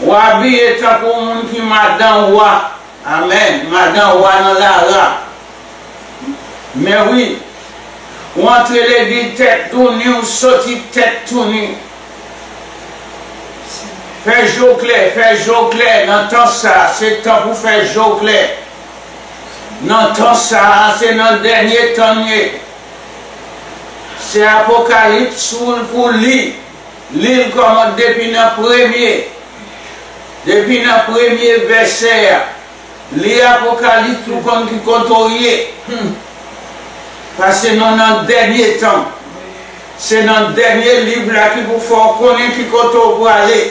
Ou abiye tankou moun ki madan wa. Amèn. Madan wa nan lara. Men wi, ou antre legliz tèt touni, ou soti tèt touni. Fè je w klè, fè je w klè nan tan sa a. Se tan pou fè je w klè. Nan tan sa a, se nan dènye tan n ye. Se Apokalips ou pou li. Li l kòmanse depi nan premye. Depi nan premye vèsè a. Li Apokalips pou konn ki kote w ye. Paske nou nan dènye tan. Se nan dènye liv la ki pou fè w konnen ki kote w prale.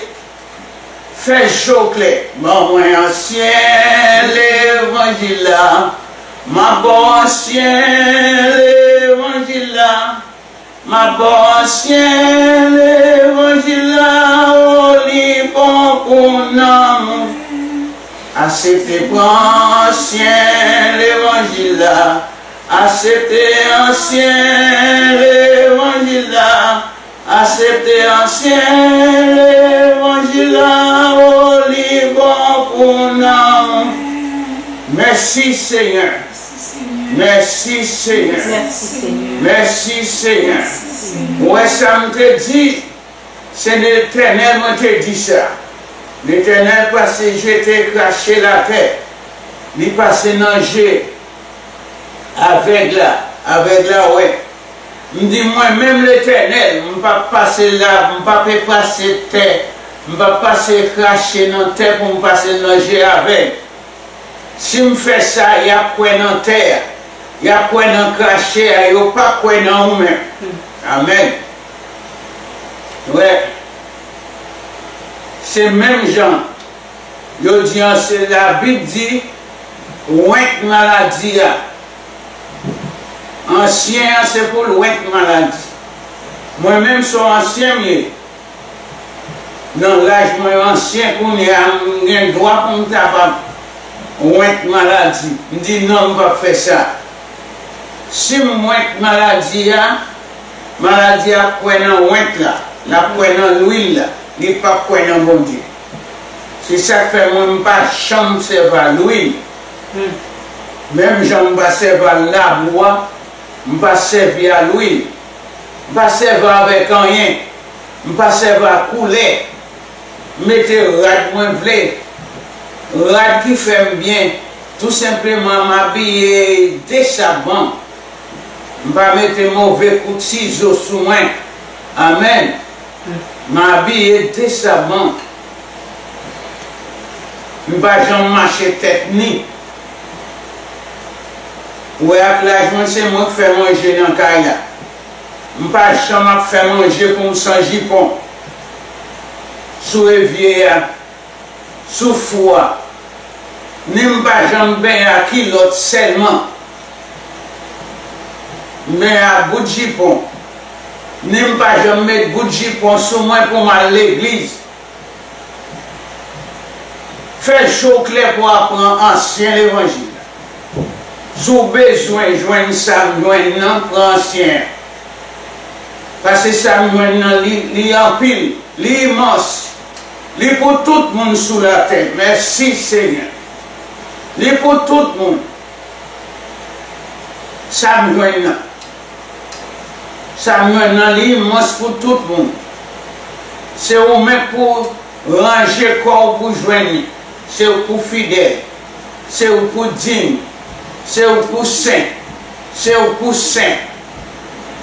Fè je w klè. Ban mwen ansyen levanjil la. M ap ba w ansyen levanjil la. M ap ba w ansyen levanjil la, o, li bon pou nanm ou. Asepte pran ansyen levanjil la. Asepte ansyen levanjil la. Asepte ansyen levanjil la, o, li bon pou nanm ou. Mèsi, Senyè. Mèsi, Senyè. Mèsi, Senyè. Mèsi, Senyè. Ou wè sa m te di? Se Letènèl mwen te di sa. Letènèl pase jete krache l atè. Li pase nan je avèg la. Avèg la wè. M di, mwen menm Letènèl, m p ap pase la, m p ap efase tè, m p ap pase krache nan tè pou m pase l nan je avèg. Si m fè sa, y ap kwè nan tè a, y ap kwè nan krache a, yo p ap kwè nan ou menm. Amèn. Wè, se menm jan yo di an, se Labib di, wenk maladi a. Ansyen an, se pou l wenk maladi. Mwen menm, se yon ansyen m ye. Nan laj mwen ansyen kounye a, m gen dwa pou m kapab wenk maladi. M di, non, m p ap fè sa. Si m wenk maladi a, maladi a ap kwè nan wenk la, l ap kwè nan lwil la, li p ap kwè nan Bondye. Se sa k fè mwen, m pa janm sèvi a lwil. Menm jan m pa sèvi a labou a, m pa sèvi a lwil. M pa sèvi avèk anyen. M pa sèvi a koulè. M mete rad mwen vle. Rad ki fè m byen. Tou senpleman, m abiye desabman. M pa mete move kout sizo sou mwen. Amèn. M abiye desabman. M pa janm mache tèt ni. Ou wè, ak laj mwen, se mwen k fè manje nan kay la. M pa janm ap fè manje pou m san jipon. Sou evye a, sou fou a, ni m pa janm benyen a kilòt sèlman. M benyen a bout jipon. Ni m pa janm met bout jipon sou mwen pou m al legliz. Fè je w klè pou w aprann ansyen levanjil la. Si w bezwen jwenn sa m jwenn nan, pran ansyen an. Paske sa m jwenn nan, li, li anpil, li imans, li pou tout moun sou latè. Mèsi, Senyè. Li pou tout moun. Sa m jwenn nan. Sa m jwenn nan, li imans pou tout moun. Se ou menm k pou ranje kò w pou jwenn li. Se ou k pou fidèl. Se ou k pou diy. Se ou k pou sen. Se ou k pou sen.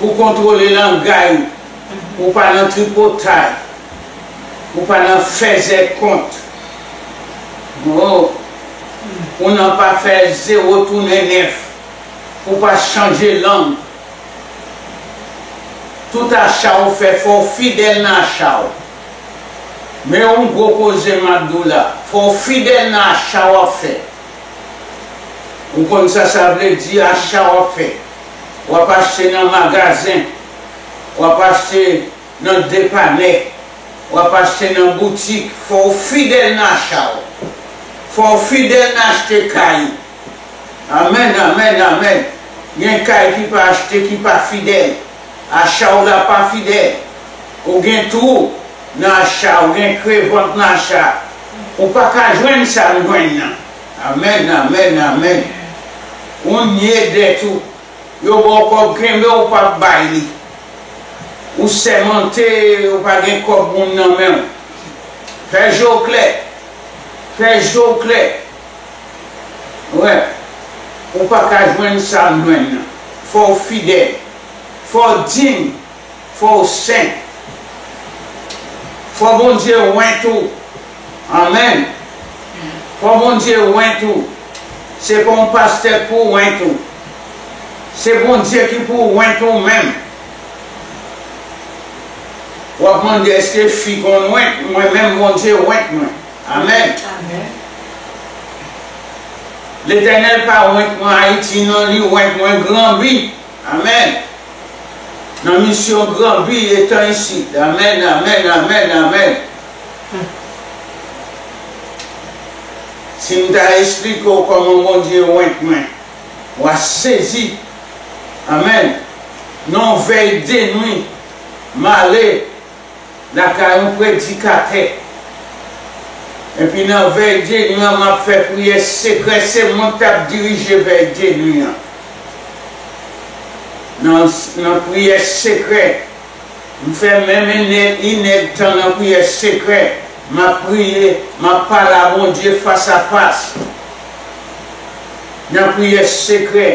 Pou kontwole langay ou, pou w pa nan tripotay, pou w pa nan fèzè kont. Oh, pou w nan pa fè zewo tounen nèf, pou w pa chanje lang. Tout acha w fè, fò w fidèl nan acha w. Men yon gwo koze m ap di w la, fò w fidèl nan acha w ap fè. Ou konn sa sa vle di, acha w ap fè. W ap achte nan magazen, w ap achte nan depanè, w ap achte nan boutik. Fò w fidèl nan acha w. Fò w fidèl nan achte kay. Amèn, amèn, amèn. Gen kay ki pa achte, ki pa fidèl. Acha w la pa fidèl. Ou gen twou nan acha, ou gen krevant nan acha. Ou pa ka jwenn sa m jwenn nan. Amèn, amèn, amèn. Ou nye dèt ou. Yo ba w kòb, kenbe, ou p ap bay li. Ou sèmante, ou pa gen kòb moun nan men w. Fè je w klè. Fè je w klè. Wè, ou pa ka jwenn sa m jwenn nan. Fò w fidèl. Fò w diy. Fò w sen. Fò Bondye went ou. Amèn. Fò Bondye went ou. Se pa yon pastè k pou went ou. Se Bondye ki pou went ou menm. W ap mande, èske fi konn went? Mwen menm, Bondye went mwen. Amèn. Amèn. Letènèl pa went mwen Ayiti, non, li went mwen Granbi. Amèn. Nan misyon Granbi etan isit. Amèn, amèn, amèn, amèn. Si m ta esplike w kòman Bondye went mwen, w a sezi. Amèn. Nan vèy de nwi, m ale lakay yon predikatè. Epi nan vèy de nwi an, m ap fè priyè sekrè. Se mwen k t ap dirije vèy de nwi an. Nan, nan priyè sekrè, m fè menm inè-, inèdtan nan priyè sekrè. M ap priye, m ap pale a Bondye fas a fas. Nan priyè sekrè.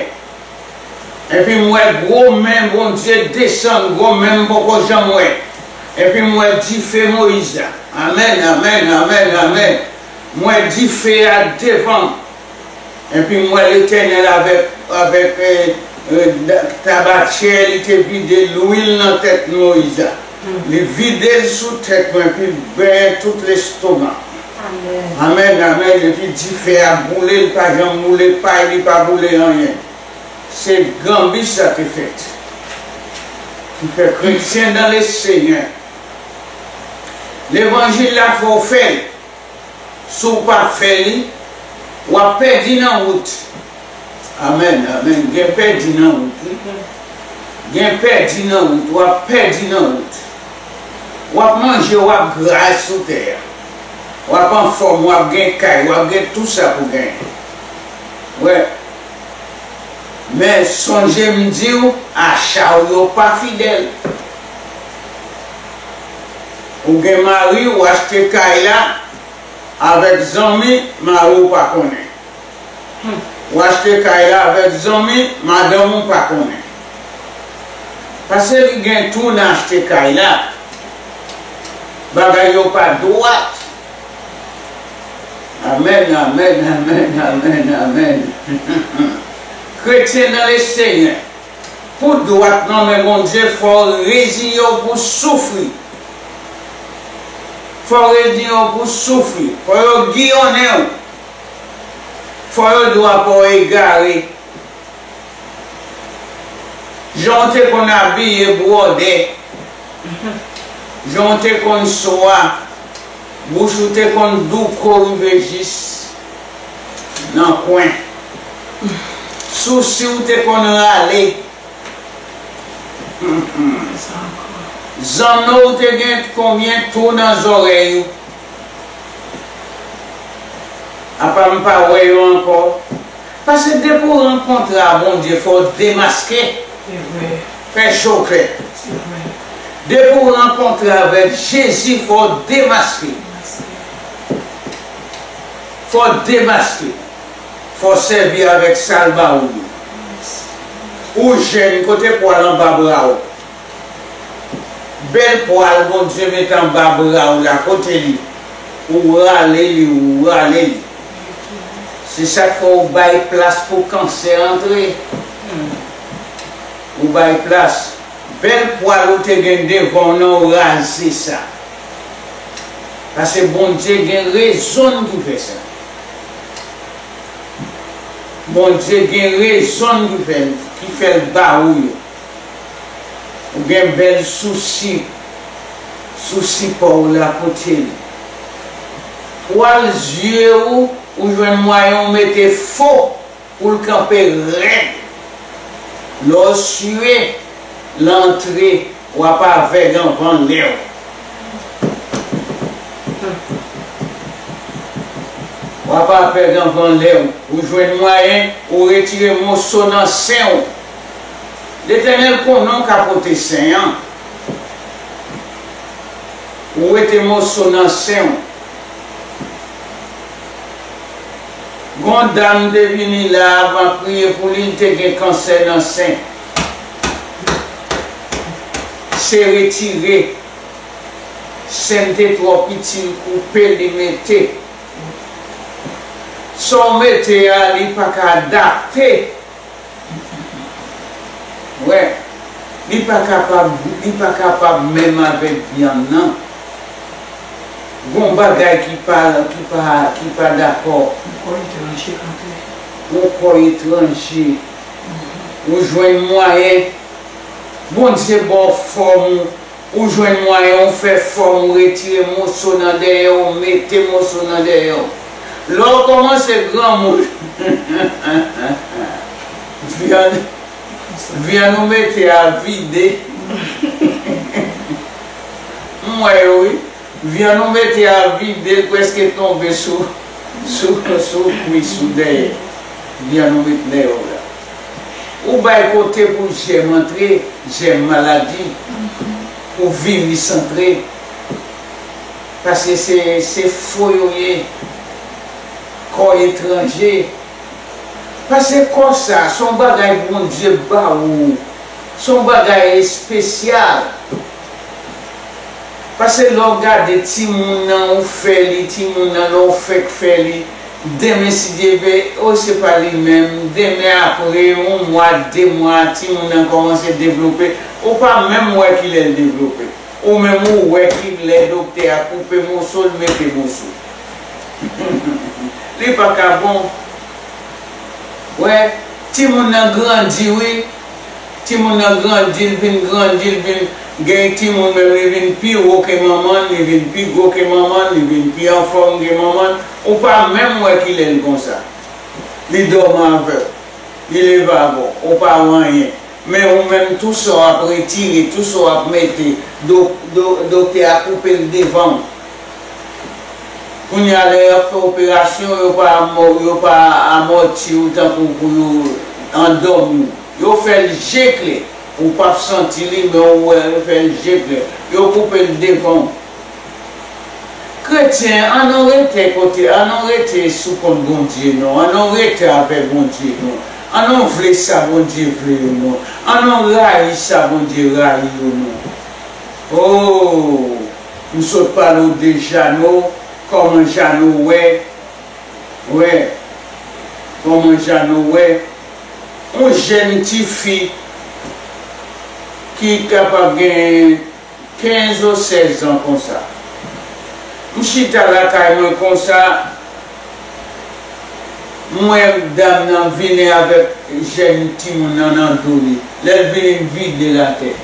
Epi m wè gwo men Bondye desann, gwo men m poko janm wè. Epi m wè dife Moyiz la. Amèn, amèn, amèn, amèn. M wè dife a devan m. Epi m wè Letènèl avèk, avèk, eh, eh, da-, tabatyè, li te vide lwil nan tèt Moyiz la. Li vide l sou tèt mwen, epi l benyen tout lestomak. Amèn. Amèn, amèn. Epi dife a boule, li pa janm boule pay, li pa boule anyen. Se Granbi sa te fèt. Ki fè kretyen dan le Senyè. Levanjil la fò w fè l. Si w pa fè li, w ap pèdi nan wout. Amèn, amèn. Gen pèdi nan wout, wi. Gen pèdi nan wout, w ap pèdi nan wout. W ap manje, w ap gra sou tè a. W ap anfòm, w ap gen kay, w ap gen tout sa pou genyen. Wè. Men sonje m di w, acha w yo pa fidèl. Ou gen mari, w achte kay la avèk zanmi, mari w pa konnen. W achte kay la avèk zanmi, madanm ou pa konnen. Paske li gen twou nan achte kay la. Bagay yo pa dwat. Amèn, amèn, amèn, amèn, amèn. Kretyen nan le Senyè, pou dwat nan men Bondye, fò w reziyen w pou soufri. Fò w reziyen w pou soufri. Fò yo giyonnen w. Fò yo di w apa w egare. Jan w te konn abiye bwòdè, jan w te konn swa, bouch ou te konn douko rive jis nan kwen. Sousi w te konn rale. Zanno w te gen konbyen twou nan zòrèy ou? Apa m pa wè yo ankò. Paske depi w rankontre a Bondye, fò w demaske. Se vre. Fè cho klè. Se vre. Depi w rankontre avèk Jezi, fò w demaske. Demaske. Fò w demaske. Fò w sèvi avèk sa l ba ou yo. Ou jèn, kote pwa l anba bra w? Bèl pwa l Bondye mete anba bra w la, kote li? Ou rale li, ou rale li. Se sa k fè w bay plas pou kansè antre. Ou bay plas. Bèl pwa l ou te gen devan w nan, ou raze sa. Paske Bondye gen rezon l ki fè sa. Bondye gen rezon l ki fè l, ki fè l ba ou yo. Ou gen bèl sousi, sousi pa w la, kote l? Pwa l zye w, ou jwenn mwayen w mete fo pou l kanpe rèd. Lè w siye, l antre, w ap avèg anvan lè w. W ap avèg anvan lè w. Ou jwenn mwayen, ou retire moso nan sen w. Letènèl konnen w ka pote sen an. Ou wete moso nan sen w. Gon dam te vini la, m ap priye pou li, li te gen kansè nan sen. Se retire. Sen te twò piti, l koupe, li mete. Sa w mete a, li pa ka adapte. Wè, li pa kapab, li pa kapab menm avèk vyann nan. Gon bagay ki pa, ki pa, ki pa dakò. Yon kò etranje antre. Yon kò etranje. Ou jwenn mwayen. Bondye ba w fòm ou. Ou jwenn mwayen, ou fè fòm, ou retire moso nan dèyè w, ou mete moso nan dèyè w. Lè w kòmanse granmoun, vyann, vyann ou mete a vide. M wè yo, wi. Vyann ou mete a vide, l prèske tonbe sou, sou, sou kwis ou dèyè. Vyann ou met dèyè w la. Ou bay kote pou jèm antre, jèm maladi, pou viris antre. Paske se, se fo yo ye, kò etranje. Paske kò sa, se yon bagay Bondye ba ou, se yon bagay espesyal. Paske lè w gade timoun nan, ou fè li, timoun nan, lè w fèk fè li, demen, si Dye vle, o, se pa li menm, demen, apre yon mwa, de mwa, timoun nan kòmanse devlope, ou pa menm wè kilè l devlope. Ou menm ou wè kilè doktè a koupe moso, l mete moso. Li pa ka bon. Wè, timoun nan grandi, wi. Timoun nan grandi, l vin grandi, l vin gen timoun menm, li vin pi wo ke manman l, li vin pi gwo ke manman l, li vin pi anfòm ke manman l. Ou pa menm wè kilè l konsa. Li dòmi avè w, li leve avè w, ou pa wè anyen. Men ou menm, tou sa w ap retire, tou sa w ap mete, do, do, doktè a koupe l devan w. Kounye a, lè y ap fè operasyon, yo pa amò-, yo pa amòti w tankou pou yo andòmi w. Yo fè l je klè. Ou p ap santi li, men ou wè, yo fè l je klè. Yo koupe l devan w. Kretyen, ann nou rete kote, ann nou rete sou kont Bondye, non. Ann nou rete avèk Bondye, non. Ann nou vle sa Bondye vle yo, non. Ann nou rayi sa Bondye rayi yo, non. Oh, m sot pale w de Jano, kòman Jano wè, wè, kòman Jano wè, yon jèn tifi ki kapab gen kenz ou sèz an konsa. M chita lakay mwen konsa, m wè dam nan vini avèk jèn timoun nan nan do li. Lè l vini, m vide l atè.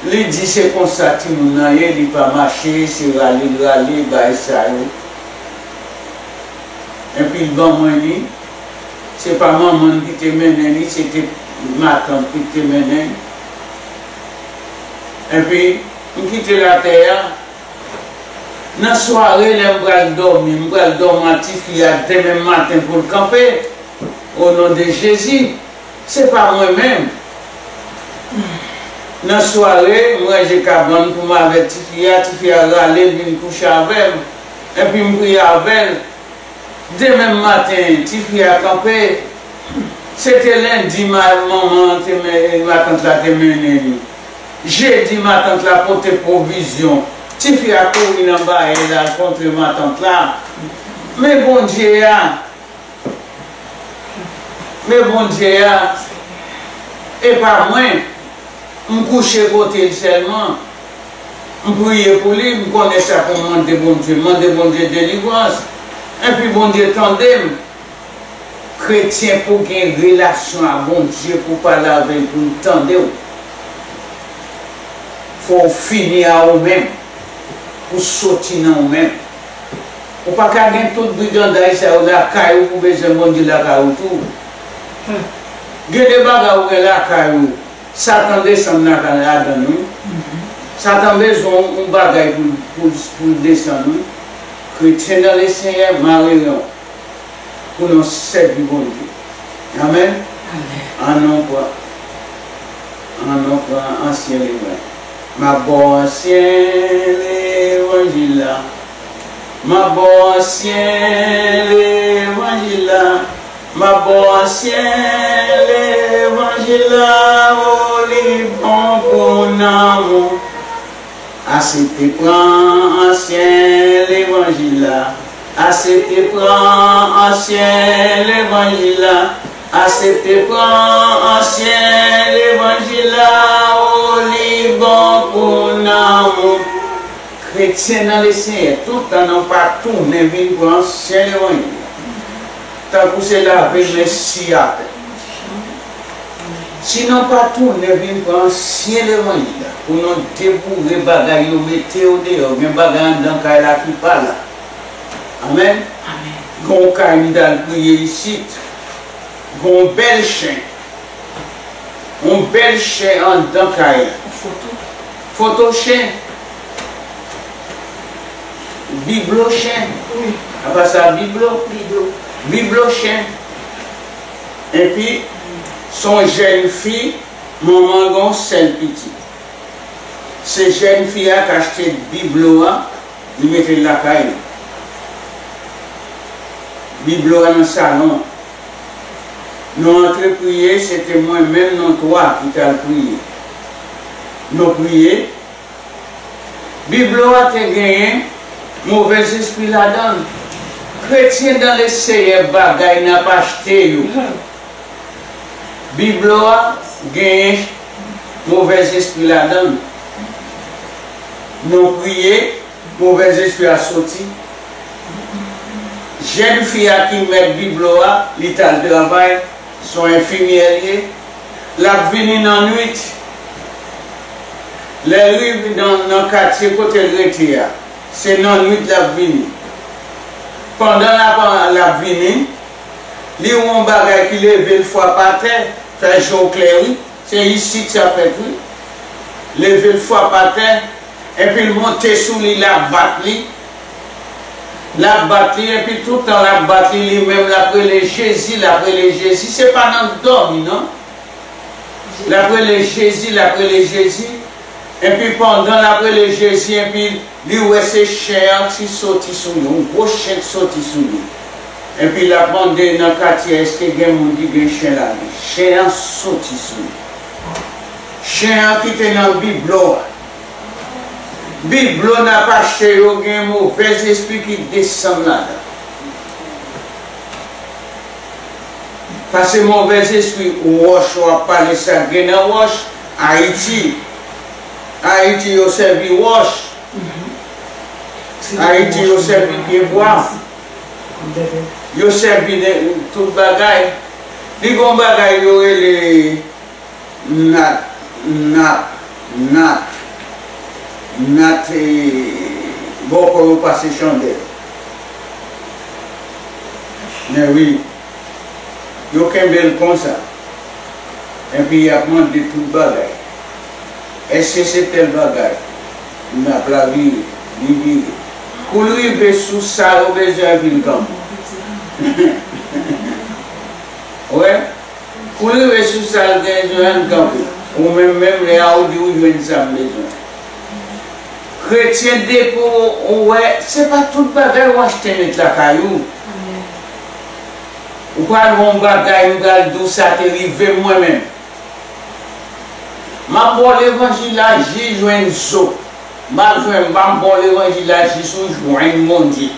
Li di se konsa timoun nan ye, li pa mache, se rale l rale, bagay sa yo. Epi l ban mwen li. Se pa manman l ki te mennen li, se te matant li ki te mennen l. Epi, m kite l atè a. Nan sware, lè m pral dòmi, m pral dòmi ak tifi a demen maten pou l kanpe. O non de Jezi, se pa mwen menm. Nan sware, m ranje kabann pou m avèk tifi a, tifi a rale l vin kouche avè m. Epi m priye avè l. Demen maten, tifi a kanpe. Se te lendi ma-, manman an te men-, matant la te mennen li. Jedi, matant la pote pwovizyon. Tifi a kouri nan bayè l al kontre matant la. Men Bondye a, men Bondye a, e pa mwen. M kouche kote l sèlman. M priye pou li, m konnen sa pou m mande Bondye, m mande Bondye delivrans. Enpi Bondye tande m. Kretyen, pou w gen relasyon a Bondye, pou w pale avè l, pou l tande w, fò w fini a ou menm, pou w soti nan ou menm. Ou pa ka gen tout briganday sa yo lakay ou pou w bezwen Bondye lakay ou tou. Gen de bagay ou gen lakay ou, Satan desann lakay ladan l wi. Satan bezwen yon bagay pou, pou, pou l desann wi. Kretyen nan Lesenyè, mare ren w pou nou sèvi Bondye. Amèn. Amèn. An nou pran, an nou pran ansyen levanjil. M ap ba w ansyen levanjil la. M ap ba w ansyen levanjil la. M ap ba w ansyen levanjil la, o, li bon pou nanm ou. Asepte pran ansyen levanjil la. Asepte pran ansyen levanjil la. Asepte pran ansyen levanjil la, o, li bon pou nanm ou. Kretyen nan Lesenyè, tout tan nou pa tounen vin pran ansyen levanjil la. Tankou se lave men si atè. Si nou pa tounen vin pran ansyen levanjil la, pou nou deboure bagay yo, mete yo deyò, gen bagay anndan kay la ki pa la. Amèn. Amèn. Gen yon kay nou t al priye isit. Gen yon bèl chen. Yon bèl chen anndan kay la. Foto. Foto chen. Biblo chen. Wi. Apa sa biblo? Biblo. Biblo chen. Epi, se yon jèn fi, manman gen yon sèl pitit. Se jèn fi a k achte biblo a, li mete l lakay li. Biblo a nan salon. Nou antre priye, se te mwen menm, nou twa ki t al priye. Nou priye. Biblo a te genyen movèzespri ladan l. Kretyen dan Leseyè, bagay n ap achte yo. Biblo a genyen movèzespri ladan l. Nou priye, movèzespri a soti. Jèn fi a ki mèt biblo a, li t al travay, se yon enfimyè l ye. L ap vini nan nwit. Lè l rive nan, nan katye kote l rete a, se nan nwit l ap vini. Pandan l ap, l ap vini, li wè yon bagay ki leve l frap atè, fè je w klè wi. Se isit sa fèt wi. Leve l frap atè, epi l monte sou li, l ap bat li. L ap bat li, epi tout tan l ap bat li, li menm l ap rele Jezi, l ap rele Jezi. Se pa nan dòmi non. L ap rele Jezi, l ap rele Jezi. Epi pandan l ap rele Jezi, epi li wè se chen an ki soti sou li, yon gwo chen ki soti sou li. Epi l ap mande nan katye a, èske gen moun ki gen chen la? Chen an soti sou li. Chen an ki te nan biblo a. Biblo n ap achte yo gen movèzespri ki desann ladan. Pase movèzespri, wòch w ap pale sa gen nan wòch, Ayiti. Ayiti yo sèvi wòch. Ayiti yo sèvi pyebwa. Yo sèvi de tout bagay. Li gon bagay yo rele nat, nat, nat, nat, eh, bòkò yo pase chandèl. Men wi, yo kenbe l konsa. Epi y ap mande tout bagay. Èske se tèl bagay? Nat la vire, li vire. Kou l rive sou sa yo bezwen epi l kanpe. Wè? Kou l rive sou sa l gen bezwen, l kanpe. Ou menm, menm lè a, ou di ou jwenn sa m bezwen. Kretyen, depi w, ou wè, se pa tout bagay w achte met lakay ou. Ou Pral yon bagay, m pral di w sa te rive m mwen menm. M ap ba w levanjil la jis jwenn zo. M ap jwenn, m ap ba w levanjil la jis ou jwenn Bondye.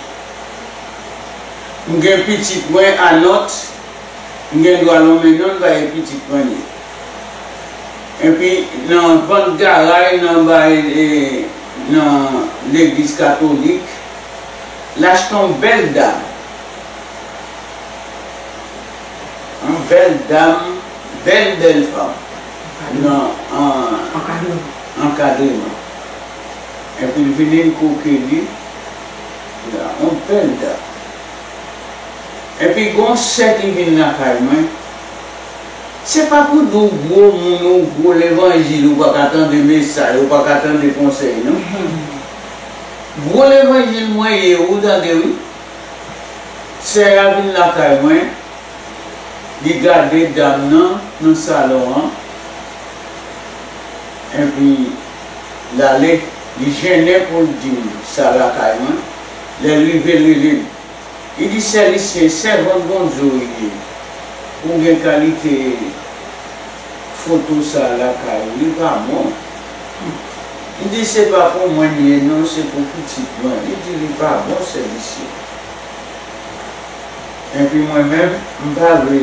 M gen pitit mwen Anòt, m gen dwa lonmen non l paske pitit mwen li. Epi nan vant garay, nan bay, e, nan legliz katolik, l achte yon bèl dam. Yon bèl dam, bèl, bèl fanm. Nan an- Ankadreman. Ankadreman. Epi l vini, l koke li. Yon bèl dam. Epi gon sè ki vin lakay mwen. Se pa pou di w gwo moun, ou gwo levanjil, ou pa ka tande mesaj, ou pa ka tande konsèy, non. Gwo levanjil mwen ye, ou tande, wi. Sè a vin lakay mwen, li gade dam nan nan salon an, epi l ale, li jennen pou l di m sa lakay mwen. Lè l rive, l rele m. Li di, Sè Lisyen, sèvant Bondye w ye. Ou gen kalite foto sa a lakay ou, li pa bon. M di, se pa pou mwen l ye non, se pou pitit mwen. Li di, li pa bon, Sè Lisyen. Epi mwen menm, m pa vle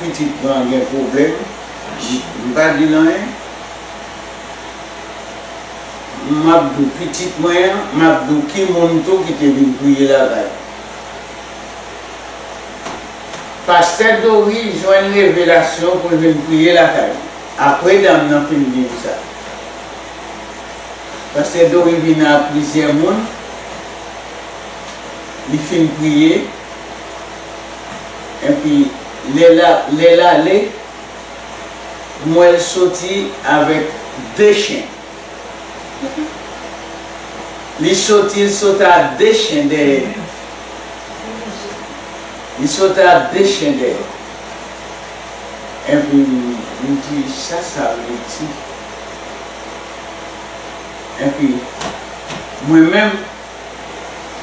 pitit mwen gen pwoblèm. M, m pa di l anyen. M ap di w pitit mwen an, m ap di w ki moun tou ki te vin priye lakay mwen. Pastè Dory jwenn revelasyon pou l vin priye lakay mwen. Apre dam nan fin di m sa. Pastè Dory vin a plizyè moun, li fin priye, epi lè l a, lè l ale, m wè l soti avèk de chen. Li soti, l soti a de chen dèyè. Li soti a de chen dèyè. Epi m di, sa sa vle di? Epi mwen menm,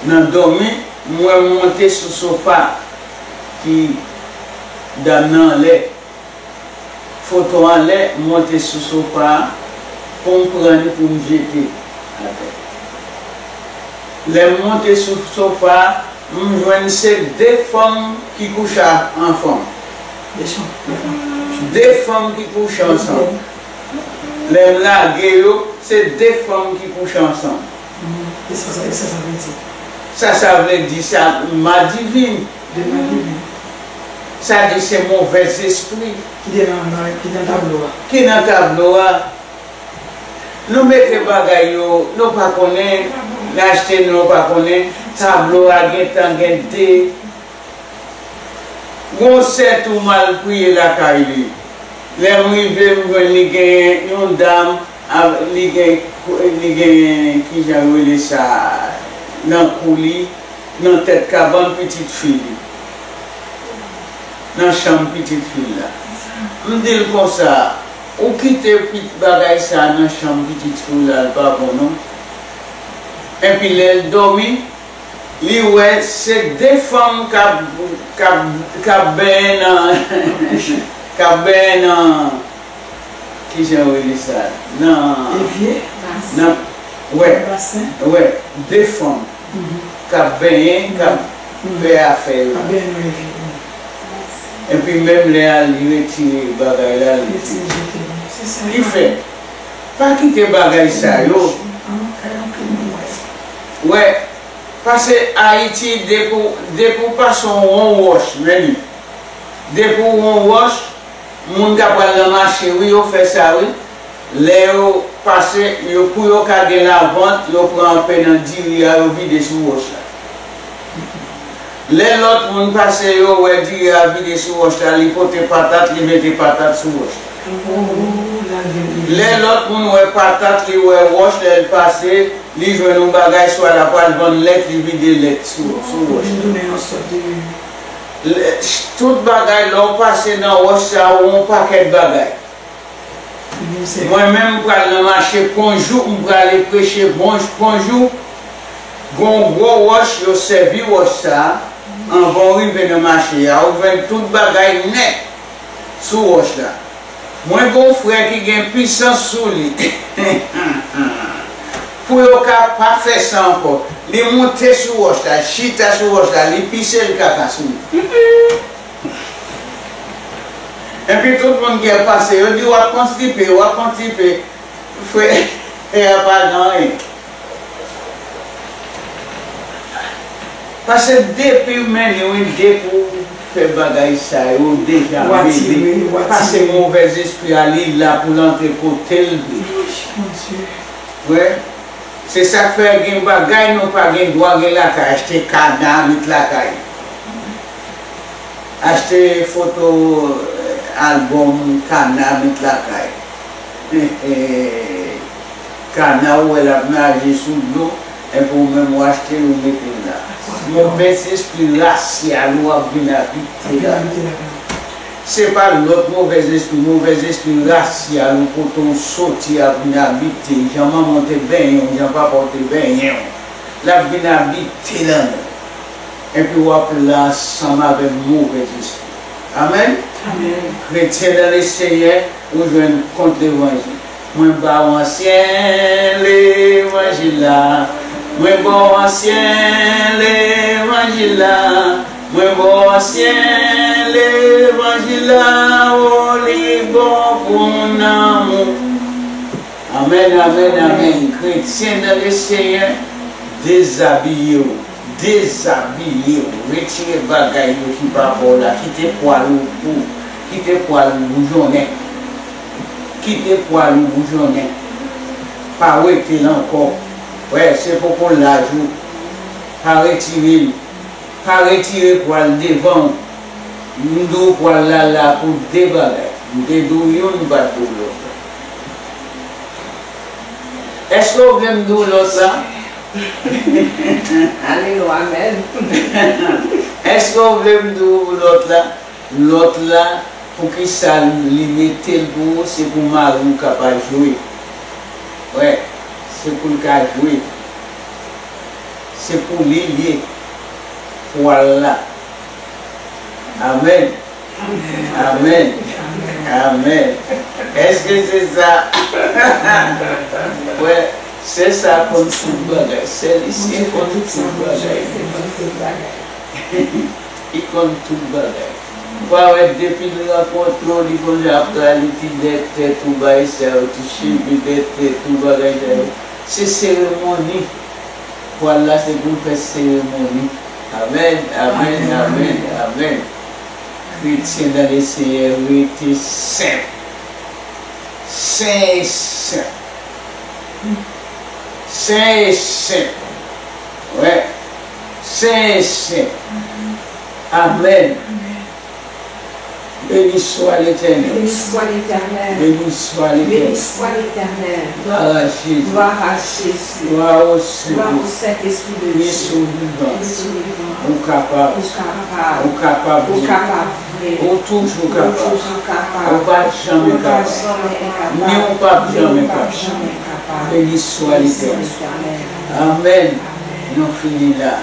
nan dòmi, m wè m monte sou sofa ki dam nan anlè. Foto anlè, m monte sou sofa a pou m pran li pou m jete atè. Lè m monte sou sofa a, m jwenn se de fanm ki kouche ak, ansanm. De fanm, de fanm. De fanm ki kouche ansanm. Lè m lage yo, se de fanm ki kouche ansanm. Mhm. E sa, sa, e sa, sa vle di? Sa, sa vle di, sa, m adivinye. De m adivinye. Sa di se movèzespri. Ki te nan, nan, ki nan tablo a. Ki nan tablo a. Nou mete bagay yo, nou pa konnen, n achte, nou pa konnen. Tablo a gentan gen de. Gon sè tou m al priye lakay li. Lè m rive, m jwenn li gen yon dam, a, li gen, li gen, kijan yo rele sa, nan kou li, nan tèt kabann pitit fi li. Nan chanm pitit fi l la. M di l konsa, ou kite pit-, bagay sa nan chanm pitit fi w la, l pa bon non. Epi lè l dòmi, li wè se de fanm k ap, k ap, k ap benyen nan, k ap benyen nan, kijan yo rele sa? Nan, evye? Nan, wè, nan basen? Wè, de fanm, mhm, k ap benyen, k ap, mhm, fè afè yo. K ap benyen nan evye, wi. Epi menm lè a, li retire bagay la, li retire, jete. Se sa. Ki fè, pa kite bagay sa yo. An, kay anpil moun wè. Wè, pase Ayiti, depi w, depi w pase yon wòch, men li. Depi w yon wòch, moun ka pral nan mache, wi, yo fè sa, wi. Lè yo pase, yo, pou yo ka gen lavant, yo pran anpe nan diri a, yo vide sou wòch la. Lè lòt moun pase, yo wè diri a vide sou wòch la, li pote patat, li mete patat sou wòch la. Oh, la vérité. Lè lòt moun wè patat, li wè wòch, lè l pase, li jwenn yon bagay, swa l ap pral vann lèt, li vide lèt sou, sou wòch la. Vin tounen yon sòt de... Lè, tout bagay, lè w pase nan wòch sa, ou yon pakèt bagay. Mwen menm, m pral nan mache Konjou, m prale preche Bonj-, Konjou. Gon gwo wòch, yo sèvi wòch sa a. Anvan w rive nan mache a, ou jwenn tout bagay nèt sou wòch la. Mwen gen yon frè ki gen pisans sou li. Pou yo ka pa fè sa ankò, li monte sou wòch la, chita sou wòch la, li pise l kaka sou li. Epi tout moun ki ap pase, yo di, "W ap konstipe, w ap konstipe." Frè, frè a pa gen anyen. Paske depi w mennen yon ide pou w fè bagay sa yo, w deja mele. Paske movèzespri a, li la pou l antre kote l vle. Wi, se sa k fè gen bagay nou pa gen dwa gen lakay, achte kana, met lakay. Achte foto, albòm kana, met lakay. Kana ou wè l ap naje sou dlo, enpi ou menm ou achte l, ou mete l la. Movèzespri rasyal ou ap vin abite la. Se pa lòt movèzespri, movèzespri rasyal ou kote w soti ap vin abite. Jan manman w te benyen w, jan papa w te benyen w, l ap vin abite nan nou. Epi w ap la ansanm avèk movèzespri. Amèn. Amèn. Kretyen nan Lesenyè, ou jwenn kont levanjil. Mwen ba w ansyen levanjil la. Mwen ba w ansyen levanjil la. Mwen ba w ansyen levanjil la. O, li bon pou nanm ou. Amèn, amèn, amèn. Kretyen nan Lesenyè, dezabiye w. Dezabiye w, retire bagay yo ki pa ba w la, kite pwal ou pou, kite pwal ou boujonnen. Kite pwal ou boujonnen. Pa wete l ankò. Wè, se poko laj ou. Pa retire l. Pa retire pwal devan w. M di w pwal la la pou de bagay. M te di w youn, m pa t di w lòt la. Èske w vle m di w lòt la? Alelouya, amèn. Èske w vle m di w lòt la? Lòt la, poukisa li mete l pou ou? Se pou mari w ka pa jwe. Wè, se pou l ka jwe. Se pou li l ye. Pwal la. Amèn. Amèn. Amèn. Èske se sa? Wè, sè sa konn tout bagay. Sè Lisyen konn tout bagay. Li konn tout bagay. Ou pa wè depi l rankontre w, li konn ap rale ti dèyè tèt ou, bagay sa yo, ti cheve dèyè tèt ou, bagay sa yo. Se seremoni. Pwal la se pou l fè seremoni. Amèn, amèn, amèn, amèn. Kretyen nan Lesenyè, rete senp. Sen e senp. Sen e senp. Wè. Sen e senp. Amèn. Béni soit l'Éternel. Béni soit l'Éternel. Béni soit l'Éternel. Béni soit l'Éternel. Gloire à Jésus. Gloire à Jésus. Gloire au Seigneur. Gloire au Saint-Esprit de Dieu. Dieu survivant. Dieu survivant. Ou kapab. Ou kapab. Ou kapab. Ou kapab vre. Ou toujou kapab. Ou toujou kapab. Ou pa janmen kapab. Ou pa janmen kapab. Ni ou p ap janmen kapab. Ni ou p ap janmen kapab. Béni soit l'Éternel. Béni soit l'Éternel. Amèn. Amèn. Nou fini la.